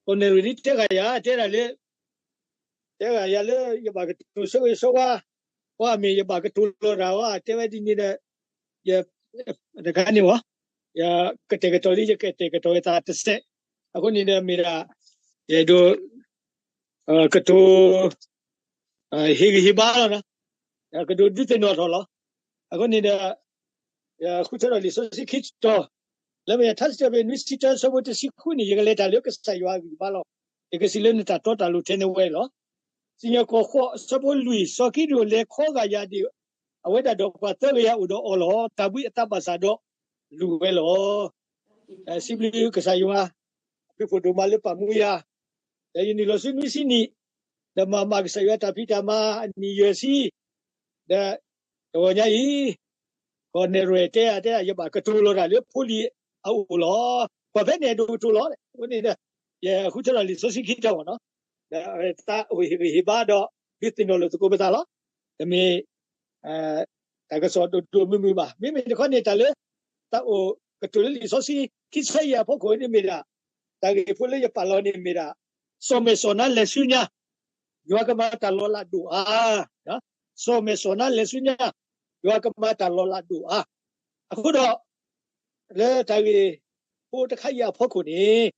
ကီၢ်နဲၣ်ရွဲၣ်ဒ်တဲဂၤယၤ တဲဒၣ်လၢ တဲဂၤယၤလၢ ယဘၣ်ကတိၤဆၢဂ့ၤဆၢဝါ ပှၤအမ့ၢ်ယဘၣ်ကတိၤလီၤတၢ်ဝဲ တဲဝဲဒ်န့ၣ်ဒီး ယ တခါန့ၣ်ဝဲ ယကတဲာ်ကတီၤလံ ယကတဲာ်ကတီၤဝဲသးတစဲး အဃိန့ၣ်ဒီးမ့ၢ်ဒၣ် ယအဲၣ်ဒိး ကတိၤ ဟ့ၣ်ဂံၢ်ဟ့ၣ်ဘါလီၤ, ကဒိးဒုးသ့ၣ်နီၣ်ထီၣ်လီၤ. အဃိန့ၣ်ဒီး ဃုထၢထီၣ်လံာ်စီဆှံခံတီၤ လၢမ့ၢ်ယထါစံးထီၣ်ပတြၢၤ နွံဆံတၢ ဆၢဖိတဆံဃုန့ၣ် ယကလဲၤတၢ်လၢကစၢ်ယွၤအဂံၢ်ဘါလီၤ. ယကစံးလၢနတၢ်တီတၢ်လိၤထဲန့ၣ်ဝဲလီၤ. စံၣ်ညီၣ်ကွီၢ်ဃိး ဆၢဖိလွံၢ် စီၤကံးဒဧိၣ်လဲၤခီဂာ်ယၤဒ် အဝဲဒၣ်ဒီးပှၤသၢကယၤအိၣ်ဒီးအီၤလီၤ. တၢ်ဘှံးအသးဘၣ်ဆၣ်ဒီးလူၤဝဲလီၤ. စံးဘျုးကစၢ်ယွၤ အဘျုးဖးဒိၣ်မးလၢပာ်မူယၤ, ဒီးယနုာ်လီၤဆူနွံဆံနံၣ်, ဒီးမၤမၤကစၢ်ယွၤတၢ်ဖံးတၢ်မၤအနံၣ်ယဲၢ်ဆံ, ဒီးတဂီၤညါအံၤ ကီၢ်နဲၣ်ရွဲၣ်တဲယၤတဲယၤ ယဘၣ်ကတိၤလီၤတၢ်လၢဖိလံၤအအိၣ်လီၤ. ပှၤဖဲန့ၣ်အဲၣ်ဒိးကတိၤလီၤ, အဃိန့ၣ်ဒီး ယဃုထၢထီၣ်လံာ်စီဆှံခံတီၤနီၤ, ဒီးသးအိၣ်ဟ့ၣ်ဂံၢ်ဟ့ၣ်ဘါဒီး ဒုးသ့ၣ်နီၣ်လိာ်သကိးပသးလီၤ. တမ့ၢ် တၢ်ကစီၣ်ဒိၣ်ဒိၣ်မုၢ်မုၢ်ဘၣ်. မ့မ့ၢ်တခီန့ၣ် တၢ်လၢ တၢ်အိၣ်ကတိၤလၢလံာ်စီဆှံ ခံဆၢအံၤအဖီခိၣ်န့ၣ်မ့ၢ်ဒၣ် တၢ်ဂ့ၢ်ဖိလၢယပာ်လီၤန့ၣ်မ့ၢ်ဒၣ် စီၤမဲာ်စီၤနါလဲၤဆူညါ ယွၤကမၤတၢ်လီၤလးဒိၣ်အါ, စီၤမဲာ်စီၤနါလဲၤဆူညါ ယွၤကမၤတၢ်လီၤလးဒိၣ်အါ. အဃိဒီး လၢတၢ်ဂ့ၢ်ဖိတခါအံၤအဖီခိၣ်န့ၣ်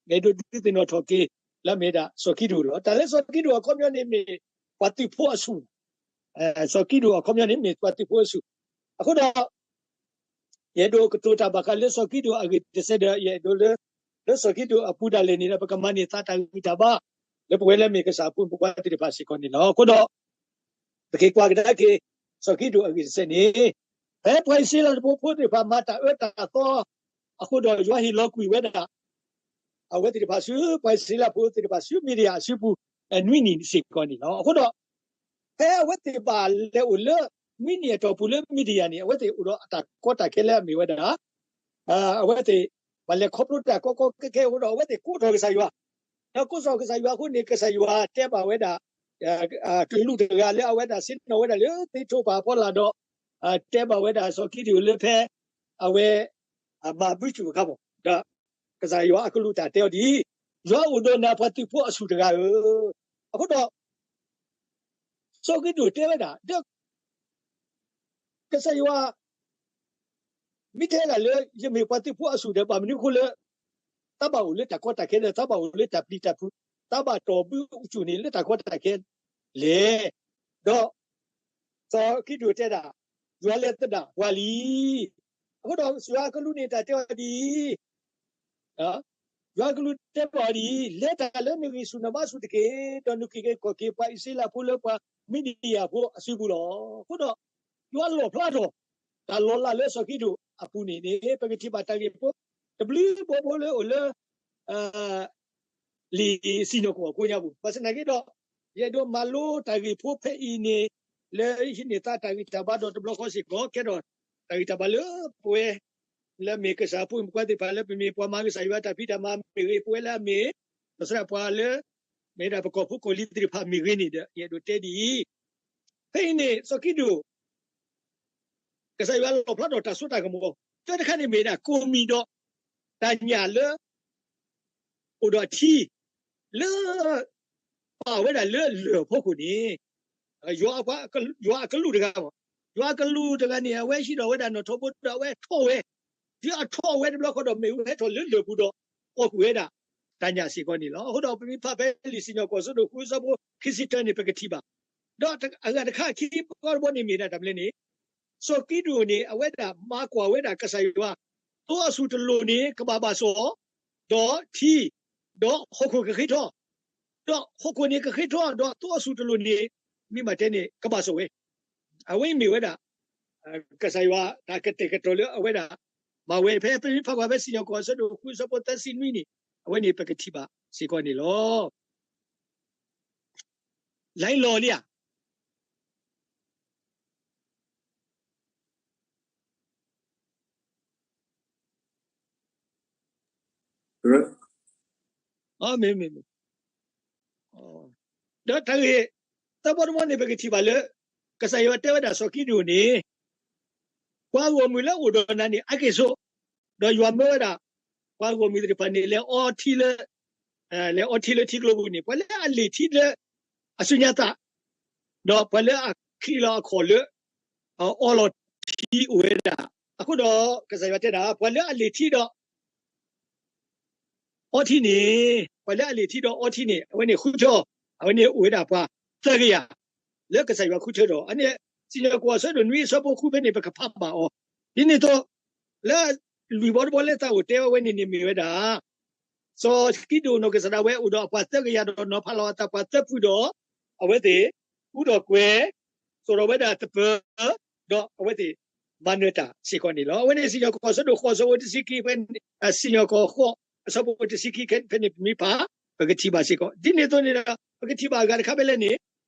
အဲၣ်ဒိးဒုးသ့ၣ်နီၣ်ထီၣ်က့ၤ လၢမ့ၢ်ဒၣ်စီၤကံးဒဧိၣ်လီၤ. တၢ်လၢစီၤကံးဒဧိၣ်အခီပညီန့ၣ်မ့ၢ် ပှၤသုးဖိအဆူၣ်, စီၤကံးဒဧိၣ်အခီပညီန့ၣ်မ့ၢ်ပှၤသုးဖိအဆူၣ်. အဃိဒီး ယအဲၣ်ဒိးကတိၤတၢ်ဘၣ်ဃးလၢစီၤကံးဒဧိၣ်အဂ့ၢ်တစဲးဒီး ယအဲၣ်ဒိးလၢ လၢစီၤကံးဒဧိၣ်အပူၤဒၣ်လဲာ်န့ၣ်ဒီး ပကမၤန့ၢ်သးတၢ်ဂံၢ်တၢ်ဘါ လၢပဝဲလၢမ့ၢ်ကစၢ်အဖိမုၣ်ဖိခွါသ့ၣ်တဖၣ်စ့ၢ်ကီးန့ၣ်လီၤ. အဃိဒီး ပက့ၤကွၢ်ကဒါက့ၤ စီၤကံးဒဧိၣ်အဂ့ၢ်တစဲးန့ၣ်, ဖဲပှၤအံၣ်စရ့လးဖိသ့ၣ်တဖၣ်မၤတၢ်အၢတၢ်သီအဃိဒီး ယွၤဟ့ၣ်လီၤကွံာ်ဝဲဒၣ် အဝဲသ့ၣ်တဖၣ်ဆူ ပှၤအံၣ်စရ့လးဖိသ့ၣ်တဖၣ်ဆူ မံၤဒယၣ်အစုပူၤ နွံနံၣ်စ့ၢ်ကီးန့ၣ်လီၤ. အဃိဒီး ဖဲအဝဲသ့ၣ်ဘၣ်လဲၤအိၣ်လၢ နွံနံၣ်အတီၢ်ပူၤလၢ မံၤဒယၣ်န့ၣ် အဝဲသ့ၣ်အိၣ်ဒီးအတၢ်ကီတၢ်ခဲလၢအမ့ၢ်ဝဲဒၣ် အဝဲသ့ၣ်ဘၣ်လဲၤခီဖျိတၢ်ကီကီခဲခဲအဃိဒီး အဝဲသ့ၣ်ကိးထီၣ်ကစၢ်ယွၤ, ဒီးကိးထီၣ်ကစၢ်ယွၤအဃိန့ၣ် ကစၢ်ယွၤတဲဘၣ်ဝဲဒၣ် ကလူးတဂၤလၢအဝဲဒၣ်ဆ့ၣ်နီၤဝဲဒၣ်လၢသ့ၣ်ထိၣ်ပာ်ဖီလာ်ဒီး တဲဘၣ်ဝဲဒၣ်စီၤကံးဒဧိၣ်လၢဖဲ အဝဲ မၤဘုစူၣ်အခါမး ဒီးကစၢ်ယွၤအကလူးတၢ်တဲအီၤဒ်အံၤ, ယွၤအိၣ်ဒီးနၤပှၤသုးဖိအဆူၣ်တဂၤဧၢ. အဃိဒီး စီၤကံးဒဧိၣ်တဲဝဲဒၣ် ဒီး ကစၢ်ယွၤ မ့ၢ်တဲဒၣ်လၢ ယမ့ၢ်ပှၤသုးဖိအဆူၣ်ဒီး ဘၣ်မနုၤအဃိလၢ သးဘၣ်အိၣ်လၢတၢ်ကီတၢ်ခဲဒီး သးဘၣ်အိၣ်လၢတၢ်ပျံၤတၢ်ဖုး, သးဘၣ်တီၢ်ဘုစူၣ်န့ၣ်လၢတၢ်ကီတၢ်ခဲလဲၣ်. ဒီး စီၤကံးဒဧိၣ်တဲဒၣ် ယွၤလဲၤသဒၣ်ပှၤလံ. အဃိဒီးယွၤအကလူးန့ၣ်တၢ်တဲအီၤဒ်အံၤ ယွၤအကလူးတဲဘၣ်အီၤဒ်အံၤ, လဲၤတၢ်လၢနဂံၢ်ဆူၣ်နဘါဆူၣ်တက့ၢ်, ဒီးနက့ၤက့ၤကီၢ်က့ၤပှၤအံၣ်စရ့လးဖိလၢပှၤမံၤဒယၣ်ဖိအစုပူၤလီၤ. အဃိဒီး ယွၤလီၣ်ဖျါထီၣ် တၢ်လီၤလးလၢစီၤကံးဒဧိၣ်အပူၤန့ၣ်န့ၣ် ပကထံၣ်ဘၣ်တၢ်ဂ့ၢ်ဖိ တဘျုးဘိဘိလၢအိၣ်လၢ လံာ်စံၣ်ညီၣ်ကွီၢ်အကိးညါပူၤ, ဘၣ်ဆၣ်သနာ်က့ဒီး ယအဲၣ်ဒိးမၤလိတၢ်ဂ့ၢ်ဖိဖဲအံၤန့ၣ် လၢဟံးန့ၢ်သးတၢ်ဂံၢ်တၢ်ဘါဒီးတဘျီဃီစ့ၢ်ကီး ကဲထီၣ်တၢ်ဂံၢ်တၢ်ဘါလၢပဝဲ လၢအမ့ၢ်ကစၢ်ဖိမုၣ်ဖိခွါသ့ၣ်တဖၣ်လၢပမ့ၢ်ပှၤမၤကစၢ်ယွၤတၢ်ဖံးတၢ်မၤမ့ၢ်ဂ့ၤ ပဝဲလၢအမ့ၢ် ဒီးစရၣ်ပှၤလၢ မ့ၢ်ဒၣ်ပကီၢ်ဖိကီၢ်လံၤသ့ၣ်တဖၣ်မ့ၢ်ဂ့ၤန့ၣ်ဒီး ယအဲၣ်ဒိးတဲဒ်အံၤ, ဖဲအံၤန့ၣ် စီၤကံးဒဧိၣ် ကစၢ်ယွၤလီၣ်ဖျါထီၣ်တၢ်စိတၢ်ကမီၤ တၢတခါန့ၣ်မ့ၢ်ဒၣ်ကိၣ်မံၣ်ဒီး တၢ်ညၣ်လၢ အိၣ်ဒီးအထံ လၢ ပာ်ဝဲဒၣ်လၢလၢၢ်အဖီခိၣ်န့ၣ် ယွၤအကလူးတဂၤမး ယွၤအကလူးတဂၤန့ၣ် အဝဲဟံးထီၣ်ဝဲဒၣ်နီၣ်ထိးဘိဒီးအဝဲထီၣ်ဝဲ, ဒ်အထီၣ်ဝဲတဘျီဃီဒီးမ့ၢ်ဝဲထီၣ်လၢလၢၢ်ပူၤဒီး အီၣ်ကွံာ်ဝဲဒၣ်တၢ်ညၣ်စ့ၢ်ကီးန့ၣ်လီၤ. အဃိဒီးပမ့ၢ်ဖးဖဲလံာ်စံၣ်ညီၣ်ကွီၢ်အဆၢဒိၣ်ဃုအဆၢဖိခံဆံတၢန့ၣ် ပကထံၣ်ဘၣ် ဒီးအဂၤတခါခံဘီတဘီန့ၣ်မ့ၢ်ဒၣ်တၢ်မနုၤလဲၣ်န့ၣ် စီၤကံးဒဧိၣ်န့ၣ် အဝဲဒၣ်မၤကွၢ်ဝဲဒၣ်ကစၢ်ယွၤ သိအဆူၣ်တလိၣ်န့ၣ် ကဘၣ်ဘၣ်စီၣ်, ဒီးထံ, ဒီးဟီၣ်ခိၣ်ကဃ့ထီ, ဒီးဟီၣ်ခိၣ်န့ၣ်ကဃ့ထီ ဒီးသိအဆူၣ်တလိၣ်န့ၣ် မ့ၢ်မးတဲန့ၣ် ကဘၣ်စီၣ်ဝဲ, အဝဲမ့ၢ်ဝဲဒၣ် ကစၢ်ယွၤတၢ်ကတဲာ်ကတီၤလၢအဝဲဒၣ် မၤဝဲဖဲပမ့ၢ်ဖးကွၢ်ဖဲစံၣ်ညီၣ်ကွီၢ်အဆၢဒိၣ်ဃုအဆၢဖိသၢဆံနွံန့ၣ် အဝဲန့ၣ်ပကထံၣ်ဘၣ်စ့ၢ်ကီးန့ၣ်လီၤ. လၢလီၤလံဧါ မ့ၢ် မ့ၢ် မ့ၢ် ဒီးတၢ်ဂ့ၢ် သၢဘီတဘီန့ၣ် ပကထံၣ်ဘၣ်လၢ ကစၢ်ယွၤတဲဝဲဒၣ်စီၤကံးဒဧိၣ်န့ၣ် ပှၤဂီၢ်မုၢ်လၢအိၣ်ဒီးနၤန့ၣ် အါက့ၢ်ဆိး, ဒီးယွၤမၢဝဲဒၣ် ပှၤဂီၢ်မုၢ်သ့ၣ်တဖၣ်န့ၣ် လဲၤအီထံလၢ လဲၤအီထံလၢထံကျိပူၤန့ၣ် ပှၤလၢအလံာ်ထံလၢအစုညါသး ဒီးပှၤလၢအချံးလီၤအခီၣ်လၢ အအီလီၤထံအိၣ်ဝဲဒၣ်. အဃိဒီးကစၢ်ယွၤတဲဒၣ် ပှၤလၢအလံာ်ထံဒီး အီထံန့ၣ်, ပှၤလၢအလံာ်ထံဒီးအီထံန့ၣ် အဝဲန့ၣ်ဃုထၢအီၤ, အဝဲန့ၣ်အိၣ်ဝဲဒၣ်ပှၤသၢကယၤ လၢကစၢ်ယွၤဃုထၢဒီး အန့ၣ် စံၣ်ညီၣ်ကွီၢ်အဆၢဒိၣ်နွံအဆၢဖိဃုဖဲန့ၣ် ပကဖးဘၣ်အီၤ. ဒ်န့ၣ်အသိး လၢလွံၢ်ဘီတဘီလၢသးအိၣ်တဲဝဲန့ၣ်န့ၣ်မ့ၢ်ဝဲဒၣ် စီၤကံးဒဧိၣ်နီၢ်ကစၢ်ဒၣ်ဝဲအိၣ်ဒီးအပှၤသၢကယၤဒီးနီၤဖးလီၤအသးပှၤသၢဖုဒီး အဝဲသ့ၣ် ဃူဒီးကွဲၤ သိၣ်ထီၣ်ဝဲဒၣ်သပၢၤ ဒီးအဝဲသ့ၣ်မၤနၢၤတၢ်စ့ၢ်ကီးန့ၣ်လီၤ. အဝဲန့ၣ်စံၣ်ညီၣ်ကွီၢ်အဆၢဒိၣ်ဃိးအဆၢဖိတဆံခံဖဲ စံၣ်ညီၣ်ကွီၢ်ဃိးအဆၢဖိတဆံခံဖဲန့ၣ် ပမ့ၢ်ဖး ပကထံၣ်ဘၣ်စ့ၢ်ကီး. ဒ်န့ၣ်အသိးန့ၣ်ဒီး ပကထံၣ်ဘၣ်အဂၤတခါဖဲလဲၣ်န့ၣ်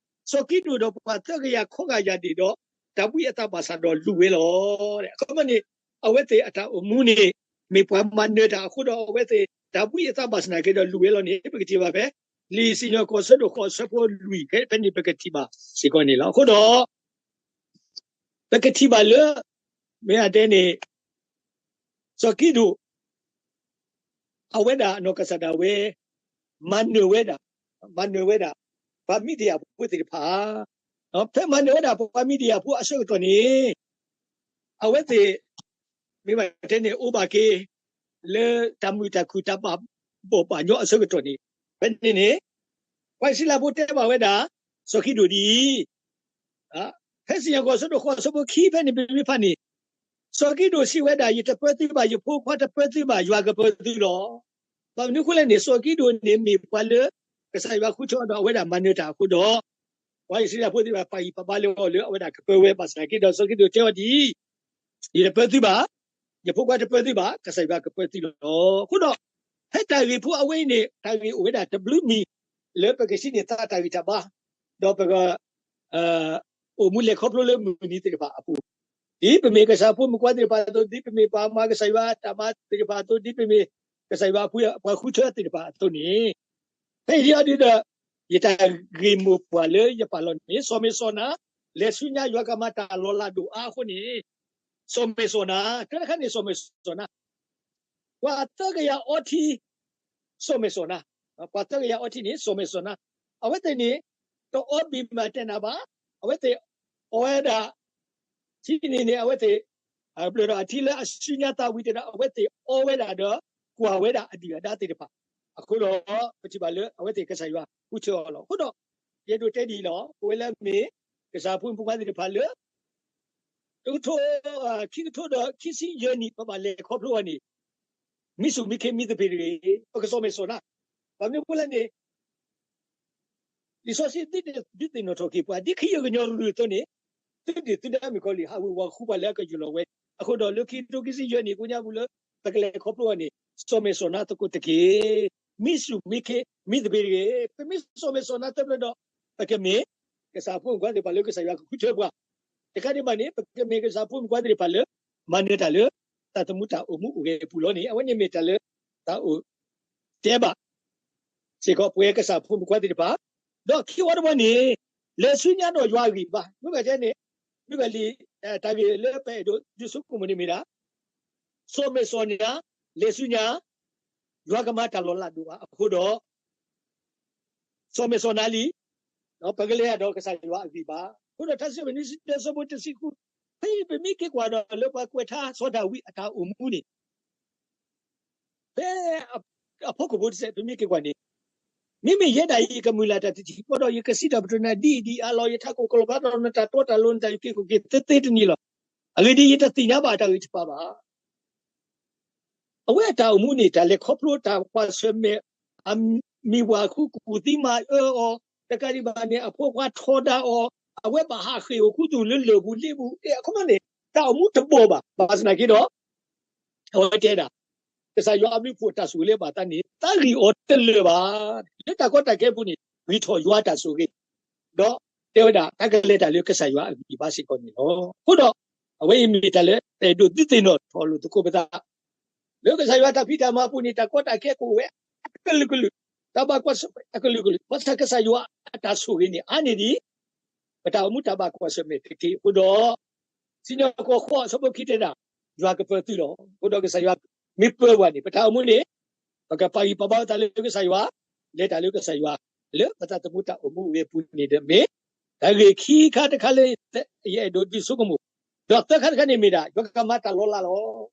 စီၤကံးဒဧိၣ်ဒီးပှၤသၢကယၤခီဂာ်ယၤဒ့ၣ်ဒီး တၢ်ဘှံးအသးဘၣ်ဆၣ်ဒီးလူၤဝဲလီၤ. အခီပညီန့ၣ် အဝဲသ့ၣ်အတၢ်အိၣ်မူန့ၣ် မ့ၢ်ပှၤမၤနၢၤတၢ်အဃိဒီး အဝဲသ့ၣ်တၢ်ဘှံးအသးဘၣ်ဆၣ်နာ်က့ဒီးလူၤဝဲလီၤန့ၣ် ပကထံၣ်ဘၣ်ဖဲ လံာ်စံၣ်ညီၣ်ကွီၢ်အဆၢဒိၣ်ဃိးအဆၢဖိလွံၢ်ဖဲန့ၣ် ပကထံၣ်ဘၣ်စ့ၢ်ကီးန့ၣ်လီၤ. အဃိဒီး ပကထံၣ်ဘၣ်လၢ မ့ၢ်အတဲန့ၣ် စီၤကံးဒဧိၣ် အဝဲဒၣ်အနီၢ်ကစၢ်ဒၣ်ဝဲ မၤနၢၤဝဲဒၣ်, မၤနၢၤဝဲဒၣ် ပှၤမံးဒယၣ်ဖိသ့ၣ်တဖၣ်, ဖဲမၤနၢၤဝဲဒၣ်ပှၤမံးဒယၣ်ဖိအဆၢကတီၢ်န့ၣ် အဝဲသ့ၣ် မ့ၢ်ဘၣ်တဲန့ၣ် အိၣ်ဘၣ်က့ၤ လၢတၢ်မုာ်တၢ်ခုၣ်တၢ်ဘၣ်ဘီၣ်ဘၣ်ညီအဆၢကတီၢ်န့ၣ် ဖဲန့ၣ်န့ၣ် ပှၤအံၣ်စရ့လးဖိတဲဘၣ်ဝဲဒၣ် စီၤကံးဒဧိၣ်ဒ်အံၤ ဖဲစံၣ်ညီၣ်ကွီၢ်အဆၢဒိၣ်ဃိးအဆၢဖိခံဖဲန့ၣ် ပမ့ၢ်ဖးန့ၣ် စီၤကံးဒဧိၣ်စံးဝဲဒၣ် ယတပၢသုဘၣ်, ယဖိခွါတပၢသုဘၣ်, ယွၤကပၢသုလီၤ. ဘၣ်မနုၤအဃိလဲၣ်န့ၣ် စီၤကံးဒဧိၣ်န့ၣ်မ့ၢ်ပှၤလၢ ကစၢ်ယွၤဃုထၢအီၤဒီးအဝဲဒၣ်မၤနၢၤတၢ်အဃိဒီး ပှၤအံၣ်စရ့လးဖိသ့ၣ်တဖၣ်ပာ်ဂံၢ်ပာ်ဘါလၢအီၤလၢအဝဲဒၣ်ကပၢဝဲဘၣ်ဆၣ်သနာ်က့ဒီး စီၤကံးဒဧိၣ်တဲအီၤဒ်အံၤ ယတပၢသုဘၣ်, ယဖိခွါတပၢသုဘၣ်, ကစၢ်ယွၤကပၢသုလီၤ. အဃိဒီး ဖဲတၢ်ဂ့ၢ်ဖိအဝဲအံၤန့ၣ် တၢ်ဂ့ၢ်အိၣ်ဝဲဒၣ်တဘျုးမံၤ လၢပကစံးန့ၢ်သးတၢ်ဂံၢ်တၢ်ဘါ ဒီးပက အိၣ်မူလဲၤခီဖျိလၢမုၢ်နံၤသ့ၣ်တဖၣ်အပူၤ, ဒ်ပမ့ၢ်ကစၢ်ဖိမုၣ်ဖိခွါသ့ၣ်တဖၣ်အသိး, ဒ်ပမ့ၢ်ပှၤမၤကစၢ်ယွၤတၢ်မၤသ့ၣ်တဖၣ်အသိး, ဒ်ပမ့ၢ်ကစၢ်ယွၤအပှၤဃုထၢသ့ၣ်တဖၣ်အသိးန့ၣ်, ဖဲအံၤဒ်အံၤဒီး ယတၢ်ဂ့ၢ်မိၢ်ပှၢ်လၢယပာ်လီၤန့ၣ် စီၤမဲာ်စီၤနါ လဲၤဆူညါယွၤကမၤတၢ်လီၤလးဒိၣ်အါအဃိန့ၣ်, စီၤမဲာ်စီၤနါ တၢ်တခါန့ၣ် စီၤမဲာ်စီၤနါ ပှၤသၢကယၤအီထံ စီၤမဲာ်စီၤနါ, ပှၤသၢကယၤအီထံန့ၣ် စီၤမဲာ်စီၤနါ, အဝဲသ့ၣ်န့ၣ် တအီဘံၣ်မတၤနၤဘၣ်, အဝဲသ့ၣ်အီဝဲဒၣ် ထံန့ၣ်န့ၣ် အဝဲသ့ၣ် ဘျၢၣ်ဒီးအထံလၢအစုညါသးဝံၤတဒၣ် အဝဲသ့ၣ်အီဝဲဒၣ်ဒီး ကွၢ်ဝဲဒၣ်အဒုၣ်အဒါသ့ၣ်တဖၣ်, အဃိဒီး ပထံၣ်ဘၣ်လၢအဝဲသ့ၣ်ကစၢ်ယွၤဃုထၢအီၤလီၤ. အဃိဒီး ယအဲၣ်ဒိးတဲဒ်အံၤလီၤ. ပဝဲလၢအမ့ၢ် ကစၢ်ဖိမုၣ်ဖိခွါသ့ၣ်တဖၣ်လၢ တကထိ ခံကထိဒီးခံဆံယဲၢ်နံၣ် ပဘၣ်လဲၤခီဖျိအီၤန့ၣ် မံဆူၣ်မံခ့မံသပ့ၤတဂ့ၤ, ပကစီၤမဲာ်စီၤနါ, ဘၣ်မနုၤအဃိလဲၣ်န့ၣ် လံာ်စီဆှံဒုးသ့ၣ်နီၣ်ထီၣ်က့ၤပှၤ ဒ်ခ့ယုၢ်ကညီၤရူၢ်အသိးန့ၣ်, သုဒုၣ်သုဒါမုၣ်ကီၤလံၢ် ဟးဝ့ၤဝီၤဃူပှၤလၢအကယူၢ်လီၤဝဲ, အဃိဒီးလၢခံကထိခံဆံယဲၢ်နံၣ်ကိညါပူၤလၢ ပကလဲၤခီဖျိအီၤန့ၣ် စီၤမဲာ်စီၤနါသကိးတက့ၢ်. မံဆူၣ်မံခ့မံသပ့ၤတဂ့ၤ. ပမ့ၢ်စီၤမဲာ်စီၤနါသၢဖျၢၣ်ဒီး ပကမ့ၢ် ကစၢ်ဖိမုၣ်ဖိခွါသ့ၣ်တဖၣ်လၢကစၢ်ယွၤကဃုထၢပှၤ, တခါဒံးဘၣ်န့ၣ် ပကမ့ၢ်ကစၢ်ဖိမုၣ်ဖိခွါသ့ၣ်တဖၣ်လၢ မၤနၢၤတၢ်လၢ တၢ်သမူတၢ်အိၣ်မူအိၣ်ဂဲၤအပူၤလီၤန့ၣ် အဝဲန့ၣ်မ့ၢ်တၢ်လၢ တၢ်အိၣ်တဲဘၣ် စ့ၢ်ကီးပဝဲကစၢ်ဖိမုၣ်ဖိခွါသ့ၣ်တဖၣ်, ဒီးခံဝီတဝီန့ၣ် လဲၤဆူညါဒီးယွၤအဂံၢ်အဘါ, မ့ၢ်ဘၣ်တဲန့ၣ် မ့ၢ်ဘၣ်လံ တၢ်ဂ့ၢ်လၢပအဲၣ်ဒိးဒုးဆိကမိၣ်န့ၣ်မ့ၢ်ဒၣ် စီၤမဲာ်စီၤနါ လဲၤဆူညါ ယွၤကမၤတၢ်လီၤလးဒိၣ်အါအဃိဒီး စီၤမဲာ်စီၤနါလံ, ပကလဲၤဒၣ်ဒီးကစၢ်ယွၤအဂံၢ်အဘါ, အဃိဒီးတၢ်စံးဝဲန့ၣ် စံးတဲဆၢဖိတဆံဃု, ဖဲအံၤပမ့ၢ်က့ၤကွၢ်ဒီးလၢပှၤကွဲးထါစီၤဒၤဝံးအတၢ်အိၣ်မူန့ၣ် ဖဲ အဖီခိၣ်ဖိတစဲး ပမ့ၢ်က့ၤကွၢ်န့ၣ်, မ့မ့ၢ်ယဲဒၣ်အံၤ ယကမုၢ်လၢ်တၢ်တထံၣ်ဃီဒီး ယကစံးတၢ်ပတြၢၤနၤဒ်အံၤဒ်အံၤအါလီၤ, ယထးခိၣ်ကလီၤဘျါဒီးနတၢ်တီတၢ်လိၤ နတၢ်အုၣ်က့ၤခီၣ်က့ၤသ့သ့တနံၤလီၤ. အဂ့ၢ်ဒ်အံၤ ယတသ့ၣ်ညါဘၣ်တၢ်ဂ့ၢ်တဖၣ်ဘၣ်. အဝဲအတၢ်အိၣ်မူန့ၣ် တၢ်လဲၤခီဖျိတၢ်ကွၢ်ဆၢၣ်မဲာ် အမံၤဝၤဃုကူၣ်သံမၤအၢအီၤ, တကးဒံးဘၣ်န့ၣ် အဖိခွါထီဒါအီၤ, အဝဲဘၣ်ဟးဃ့ၢ်အိၣ်ခူသူၣ်လၢလၢၢ်ပူၤလ့ပူၤ, အခီပညီန့ၣ် တၢ်အိၣ်မူတဘီၣ်ဘၣ်. ဘၣ်ဆၣ်သနာ်က့ဒီး အဝဲတဲဒၣ် ကစၢ်ယွၤအဘျုးအဖှိၣ်အတၢ်ဆိၣ်ဂ့ၤလၢအဘၣ်အသးန့ၣ် သးဂံၢ်အီၤတလၢာ်ဘၣ်. လၢတၢ်ကီတၢ်ခဲအပူၤန့ၣ် ဂံၢ်ထီၣ်ယွၤအတၢ်ဆိၣ်ဂ့ၤ, ဒီးတဲဝဲဒၣ် တၢ်ကလဲၤတၢ်လၢကစၢ်ယွၤအဂံၢ်အဘါစ့ၢ်ကီးန့ၣ်လီၤ. အဃိဒီး အဝဲအံၤမ့ၢ်တၢ်လၢပအဲၣ်ဒိးဒုးသ့ၣ်နီၣ်ထီၣ်လိာ်သကိးပသး လၢကစၢ်ယွၤတၢ်ဖံးတၢ်မၤအပူၤန့ၣ် တၢ်ကီတၢ်ခဲကအိၣ်ဝဲအကလုာ်ကလုာ်, တၢ်ဘၣ်ကွၢ်ဆၢၣ်မဲာ်အကလုာ်ကလုာ်, ဘၣ်ဆၣ်ကစၢ်ယွၤအတၢ်ဆိၣ်ဂ့ၤန့ၣ် အါန့ၢ်ဒံး ပတၢ်အိၣ်မူတၢ်ဘၣ်ကွၢ်ဆၢၣ်မဲာ်တက့ၢ်. အဃိဒီး စံၣ်ညီၣ်ကွီၢ်ဃိးအဆၢဖိခံတဲဒၣ် ယွၤကပၢၤသုလီၤ. အဃိဒီးကစၢ်ယွၤမ့ၢ်ပၢၤပှၤန့ၣ် ပတၢ်အိၣ်မူန့ၣ် ပကပာ်ဂံၢ်ပာ်ဘါအသးလၢကစၢ်ယွၤ, လဲၤတၢ်လၢကစၢ်ယွၤ လၢပသးသမူတၢ်အိၣ်မူဝဲအပူၤန့ၣ်ဒီးမ့ၢ် တၢ်ဂ့ၢ်ခံခါတခါလၢ ယအဲၣ်ဒိးဒုးဆိကမိၣ်, ဒီးသၢခါတခါန့ၣ်မ့ၢ်ဒၣ် ယွၤကမၤတၢ်လီၤလးလီၤ.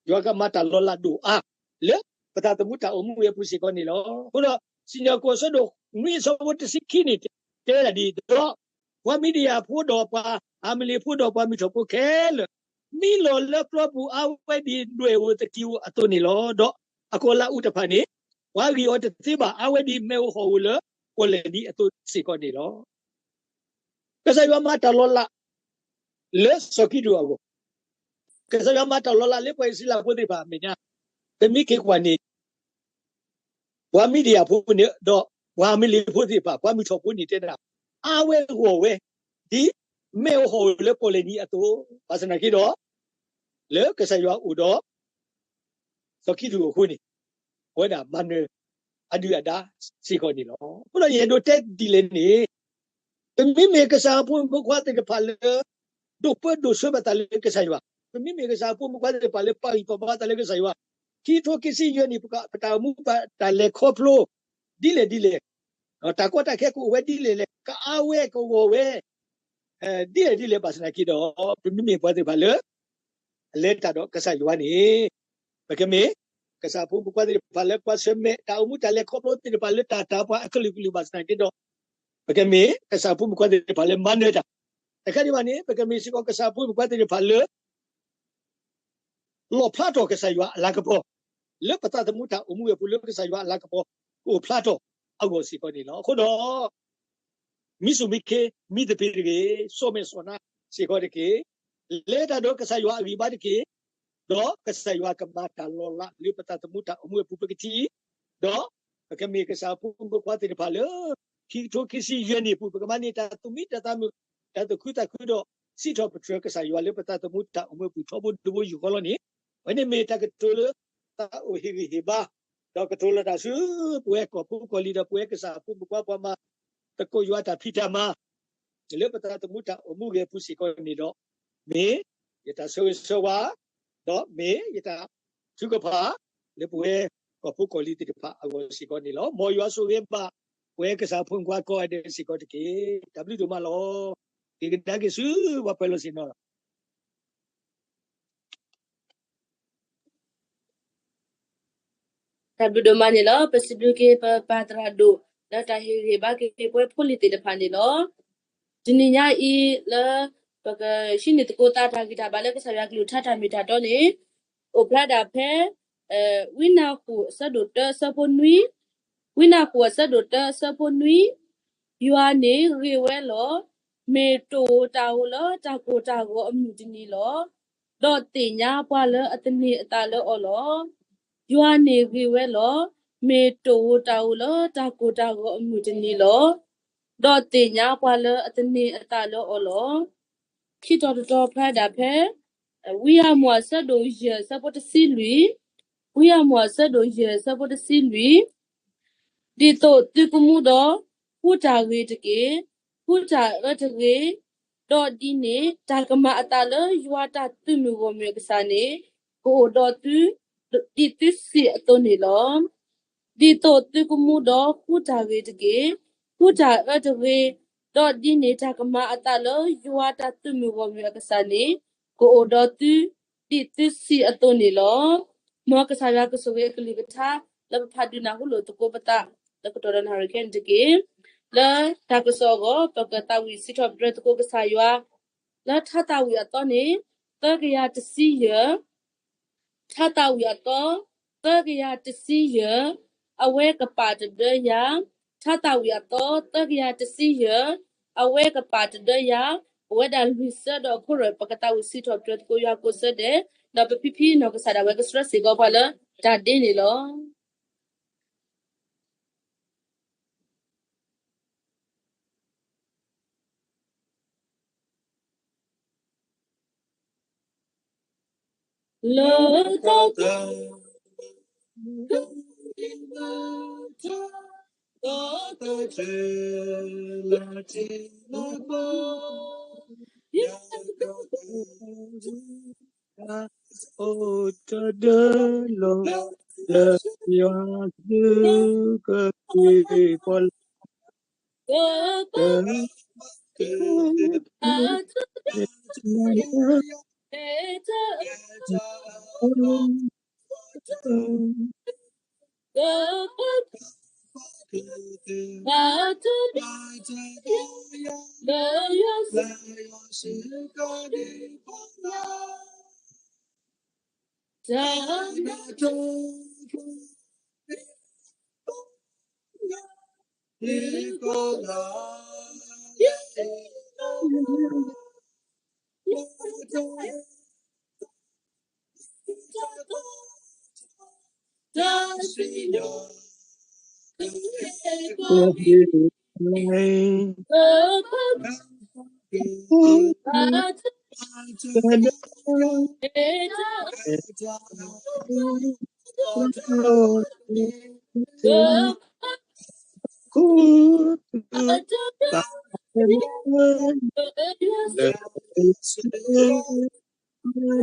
ယွၤကမၤတၢ်လီၤလးဒိၣ်အါ လၢပသးသမူတၢ်အိၣ်မူဝဲအပူၤစ့ၢ်ကီးန့ၣ်လီၤ. အဃိဒီး စံၣ်ညီၣ်ကွီၢ်အဆၢဒိၣ်နွံအဆၢဖိတဆံခံန့ၣ် တဲဒၣ်ဒ်အံၤ, ဒီးပှၤမံၤဒယၣ်ဖိဒီးပှၤအၤမလ့းဖိဒီးပှၤမုၢ်ထီၣ်ဖိခဲလၢာ် မံလီၤလၢပျီပူၤအါဝဲဒ်ဒွဲၣ်ဧိၤသကံဧိၤအသိးန့ၣ်လီၤ. ဒီးအကီၢ်လၤအူတဖၣ်န့ၣ် ပှၤဂံၢ်အီၤတသ့ဘၣ် အါဝဲဒ်မ့ၣ်အူဟီၣ်ဧိၤလၢပီၣ်လဲၣ်နံၤအသိးစ့ၢ်ကီးန့ၣ်လီၤ. ကစၢ်ယွၤမၤတၢ်လီၤလး လၢစီၤကံဒိၣ်အဂီၢ်, ကစၢ်ယွၤမၤတၢ်လီၤလးလၢပှၤအံၣ်စရ့လးဖိသ့ၣ်တဖၣ်အမဲာ်ညါ, ပမ့ၢ်က့ၤကွၢ်န့ၣ် ပှၤမံၤဒယၣ်ဖိန့ၣ် ဒီးပှၤအၤမလ့းဖိသ့ၣ်တဖၣ် ပှၤမုၢ်ထီၣ်ဖိန့ၣ်တဲဒၣ် အါဝဲဂီၢ်ဝဲ ဒ်မ့ၣ်အူဟီၣ်ဧိၤလၢပီၣ်လဲၣ်နံၤအသိး, ဘၣ်ဆၣ်သနာ်က့ဒီး လၢကစၢ်ယွၤအိၣ်ဒီး စီၤကံဒိၣ်အဃိန့ၣ် အဝဲဒၣ်မၤနၢၤအဒုၣ်အဒါစ့ၢ်ကီးန့ၣ်လီၤ. အဃိဒီးယအဲၣ်ဒိးတဲဒ်လဲၣ်န့ၣ် ပမ့မ့ၢ်ကစၢ်အဖိမုၣ်ဖိခွါသ့ၣ်တဖၣ်လၢ ဒိးပၢဒိးဆှၢဘၣ်သးလၢကစၢ်ယွၤ, ပမ့မ့ၢ်ကစၢ်အဖိမုၣ်ဖိခွါသ့ၣ်တဖၣ်လၢပာ်ဂံၢ်ပာ်ဘါသးလၢကစၢ်ယွၤ, ခံကထိခံဆံယဲၢ်နံၣ် ပတၢ်အိၣ်မူပတၢ်လဲၤခီဖျိ ဒ်လဲၣ်ဒ်လဲၣ်, တၢ်ကီတၢ်ခဲကအိၣ်ဝဲဒ်လဲၣ်လဲၣ် ကအါဝဲကဂီၢ်ဝဲ ဒ်လဲၣ်ဒ်လဲၣ်ဘၣ်ဆၣ်သနာ်က့ဒီး ပမ့မ့ၢ်ပှၤသ့ၣ်တဖၣ်လၢ အလဲၤတၢ်ဒီးကစၢ်ယွၤန့ၣ် ပကမ့ၢ် ကစၢ်အဖိမုၣ်ဖိခွါသ့ၣ်တဖၣ်လၢပှၤဆၢၣ်မဲာ် တၢ်အိၣ်မူတၢ်လဲၤခီဖျိသ့ၣ်တဖၣ်လၢတၢ်တၤပှၤအကလုာ်ကလုာ်ဘၣ်ဆၣ်သနာ်က့ဒီး ပကမ့ၢ်ကစၢ်အဖိမုၣ်ဖိခွါသ့ၣ်တဖၣ်လၢမၤနၢၤတၢ်, တခါဒံးဘၣ်န့ၣ် ပကမ့ၢ်စ့ၢ်ကီးကစၢ်အဖိမုၣ်ဖိခွါသ့ၣ်တဖၣ်လၢ လီၣ်ဖျါထီၣ်ကစၢ်ယွၤအလၤကပီၤ လၢပသးသမူတၢ်အိၣ်မူဝဲအပူၤလၢကစၢ်ယွၤအလၤကပီၤ ကအိၣ်ဖျါထီၣ်အဂီၢ်စ့ၢ်ကီးန့ၣ်လီၤ. အဃိဒီး မံၤစိာ်မံခ့ မံသပ့ၤတဂ့ၤ, စီၣ်မဲာ်စီၣ်နါစ့ၢ်ကီးတက့ၢ်. လဲၤတၢ်ဒီးကစၢ်ယွၤအဂံၢ်ဘါတက့ၢ်. ဒီးကစၢ်ယွၤကမၤတၢ်လီၤလးလၢပသးသမူတၢ်အိၣ်မူအပူၤပကထံၣ်, ဒီးပကမ့ၢ်ကစၢ်အဖိမုၣ်ဖိခွါသ့ၣ်တဖၣ်လၢ ခံကထိခံဆံယဲၢ်နံၣ်အပူၤ ပကမၤန့ၢ်တၢ်သူၣ်မံတၢ်သးမုာ် တၢ်သူၣ်ခုသးခုဒီး စံးထီၣ်ပတြၢၤကစၢ်ယွၤလၢပသးသမူတၢ်အိၣ်မူအပူၤထီဘိတဘိယူၢ်ဃီလီၤန့ၣ်, အဝဲန့ၣ်မ့ၢ်တၢ်ကတိၤလၢ သးအိၣ်ဟ့ၣ်ဂံၢ်ဟ့ၣ်ဘါ, ဒီးကတိၤလီၤတၢ်ဆူပဝဲကီၢ်ဖိကီၢ်လံၤဒီးပဝဲကစၢ်အဖိမုၣ်ဖိခွါပှၤမၤသကိးယွၤတၢ်ဖံးတၢ်မၤ လၢပသးသမူတၢ်အိၣ်မူဂဲၤပူၤစ့ၢ်ကီးန့ၣ်ဒီး, မ့ၢ်ယတၢ်ဆၢဂ့ၤဆၢဝါ, ဒီးမ့ၢ်ယတၢ်ထုကဖၣ် လၢပဝဲကီၢ်ဖိကီၢ်လံၤသ့ၣ်တဖၣ်အဂီၢ်စ့ၢ်ကီးန့ၣ်လီၤ. မ်ယွၤဆိၣ်ဂ့ၤဘၣ် ပဝဲကစၢ်ဖိမုၣ်ဖိခွါကိးဂၤဒဲးစ့ၢ်ကီးတက့ၢ်. တၢ်ဘျုးဒိၣ်မးလီၤ. က့ၤကဒါက့ၤဆူပှၤပၢၤလီၢ်ဆ့ၣ်နီၤလီၤ. တၢ်ဘျုးဒိၣ်မးန့ၣ်လီၤ. ပစံးဘျုးက့ၤပပၢ်သရၣ်ဒိၣ် လၢတၢ်ဟ့ၣ်ဂံၢ်ဟ့ၣ်ဘါက့ၤပဝဲဖိလံၤသ့ၣ်တဖၣ်န့ၣ်လီၤ. တနံၤညါအံၤလၢ ပကဟံးန့ၢ်သကိးသးတၢ်ဂံၢ်တၢ်ဘါလၢကစၢ်ယွၤကလုၢ်ကထါတၢ်မ့ၢ်တၢ်တီန့ၣ် အိၣ်ဖျါဒၣ်ဖဲ ဝံနၢ်ဟူးအဆၢဒိၣ်တၢအဆၢဖိနွံ, ဝံနၢ်ဟူးအဆၢဒိၣ်တၢအဆၢဖိနွံ, ယွၤန့ၣ်ဂ့ၤဝဲလီၤ. မ့ၢ်တအိၣ်တၢ်ဧိၤလၢတၢ်ကိၢ်တၢ်ဂီၤအမုၢ်တနံၤလီၤ. ဒီးသ့ၣ်ညါပှၤလၢအသန့ၤအသးလၢအီၤလီၤ. ယွၤန့ၣ်ဂ့ၤဝဲလီၤ. မ့ၢ်တအိၣ်တၢ်ဧိၤလၢတၢ်ကိၢ်တၢ်ဂီၤအမုၢ်တနံၤလီၤ. ဒီးသ့ၣ်ညါပှၤလၢအသန့ၤအသးလၢအီၤလီၤ. ခံတီၤတတီၤဖျါဒၣ်ဖဲ ဝံယၢ်မူးအဆၢဒိၣ်ယဲၢ်အဆၢဖိတဆံလွံၢ်, ဝံယၢ်မူးအဆၢဒိၣ်ယဲၢ်အဆၢဖိတဆံလွံၢ်, ဒ်သိးသုကမူဒီး ဃူတၢ်ဂ့ၤတက့ၢ်, ဃူတၢ်အၢတဂ့ၤ, ဒီးဒ်န့ၣ် တၢ်ကမၤအသးလၢယွၤတၢ်သုးမုၢ်ဂီၢ်မုၢ်အကစၢ်န့ၣ် ကအိၣ်ဒီးသု ဒ်သုစံးအသိးန့ၣ်လီၤ. ဒ်သိးသုကမူဒီးဃူတၢ်ဂ့ၤတက့ၢ်, ဃူတၢ်အၢတဂ့ၤ, ဒီးဒ်န့ၣ် တၢ်ကမၤအသးလၢယွၤတၢ်သုးမုၢ်ဂီၢ်မုၢ်အကစၢ်န့ၣ် ကအိၣ်ဒီးသု ဒ်သုစံးအသိးန့ၣ်လီၤ. မ်ကစၢ်ယွၤကဆိၣ်ဂ့ၤအကလုၢ်ကထါ လၢပဖးဒုးနၢ်ဟူလိာ်သကိးပသး လၢကတီၢ်ဒီးနၣ်ရံၣ်ခဲအံၤန့ၣ်တက့ၢ်. လၢတၢ်ကစီၣ်အဂီၢ် ပကသးဝံၣ်စံးထီၣ်ပတြၢၤသကိးကစၢ်ယွၤ လၢထါသးဝံၣ်အသီန့ၣ် သၢကယၤတဆံယဲၢ် ထါသးဝံၣ်အသီ သၢကယၤတဆံယဲၢ် အဝဲကပာ်တဒၢယၤ, ထါသးဝံၣ်အသီ သၢကယၤတဆံယဲၢ် အဝဲကပာ်တဒၢယၤ, ပဝဲဒၣ်လွံၢ်ဆၢဒီးအခိၣ်ရၢၢ် ပကသးဝံၣ်စံးထီၣ်ပတြၢၤသကိးယွၤကိးဆၢဒဲး, ဒီးပဖံဖံနီၢ်ကစၢ်ဒၣ်ဝဲကဆှၢစ့ၢ်ကီးပှၤလၢတၢ်ဒ့န့ၣ်လီၤ. လၢတၢ်သး တၢ်သးတြဲၤလၢထံလၢကီၢ် ယကပၤတဒၢ အိၣ်တဒၢလီၤ. လၢယွၤသုကဒုးပီၣ်လၢ တၢ်ဘျုးဒိၣ်မးန့ၣ်လီၤ. စံးဘျုးက့ၤယွၤပှၤဂီၢ်မုၢ်ကိးဒံနီၢ်ဂၤဒဲး လၢတၢ်အိၣ်စံးထီၣ်ပတြၢၤယွၤ လၢကတီၢ်ဒီးနၣ်ရံၣ်ခဲအံၤန့ၣ်လီၤ. ခဲအံၤပကလဲၤလၢတၢ်ဟ့ၣ်ဂံၢ်ဟ့ၣ်ဘါအဆၢက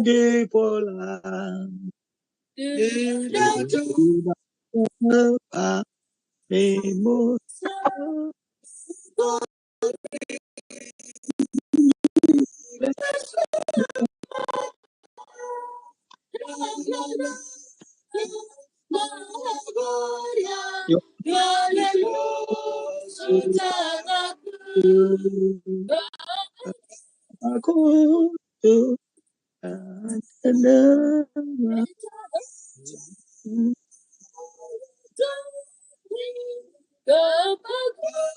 တီၢ် လၢတၢ်လုၢ်အီၣ်လုၢ်အီပှၤလၢကစၢ်ယွၤအကလုၢ်ကထါတနံၤညါ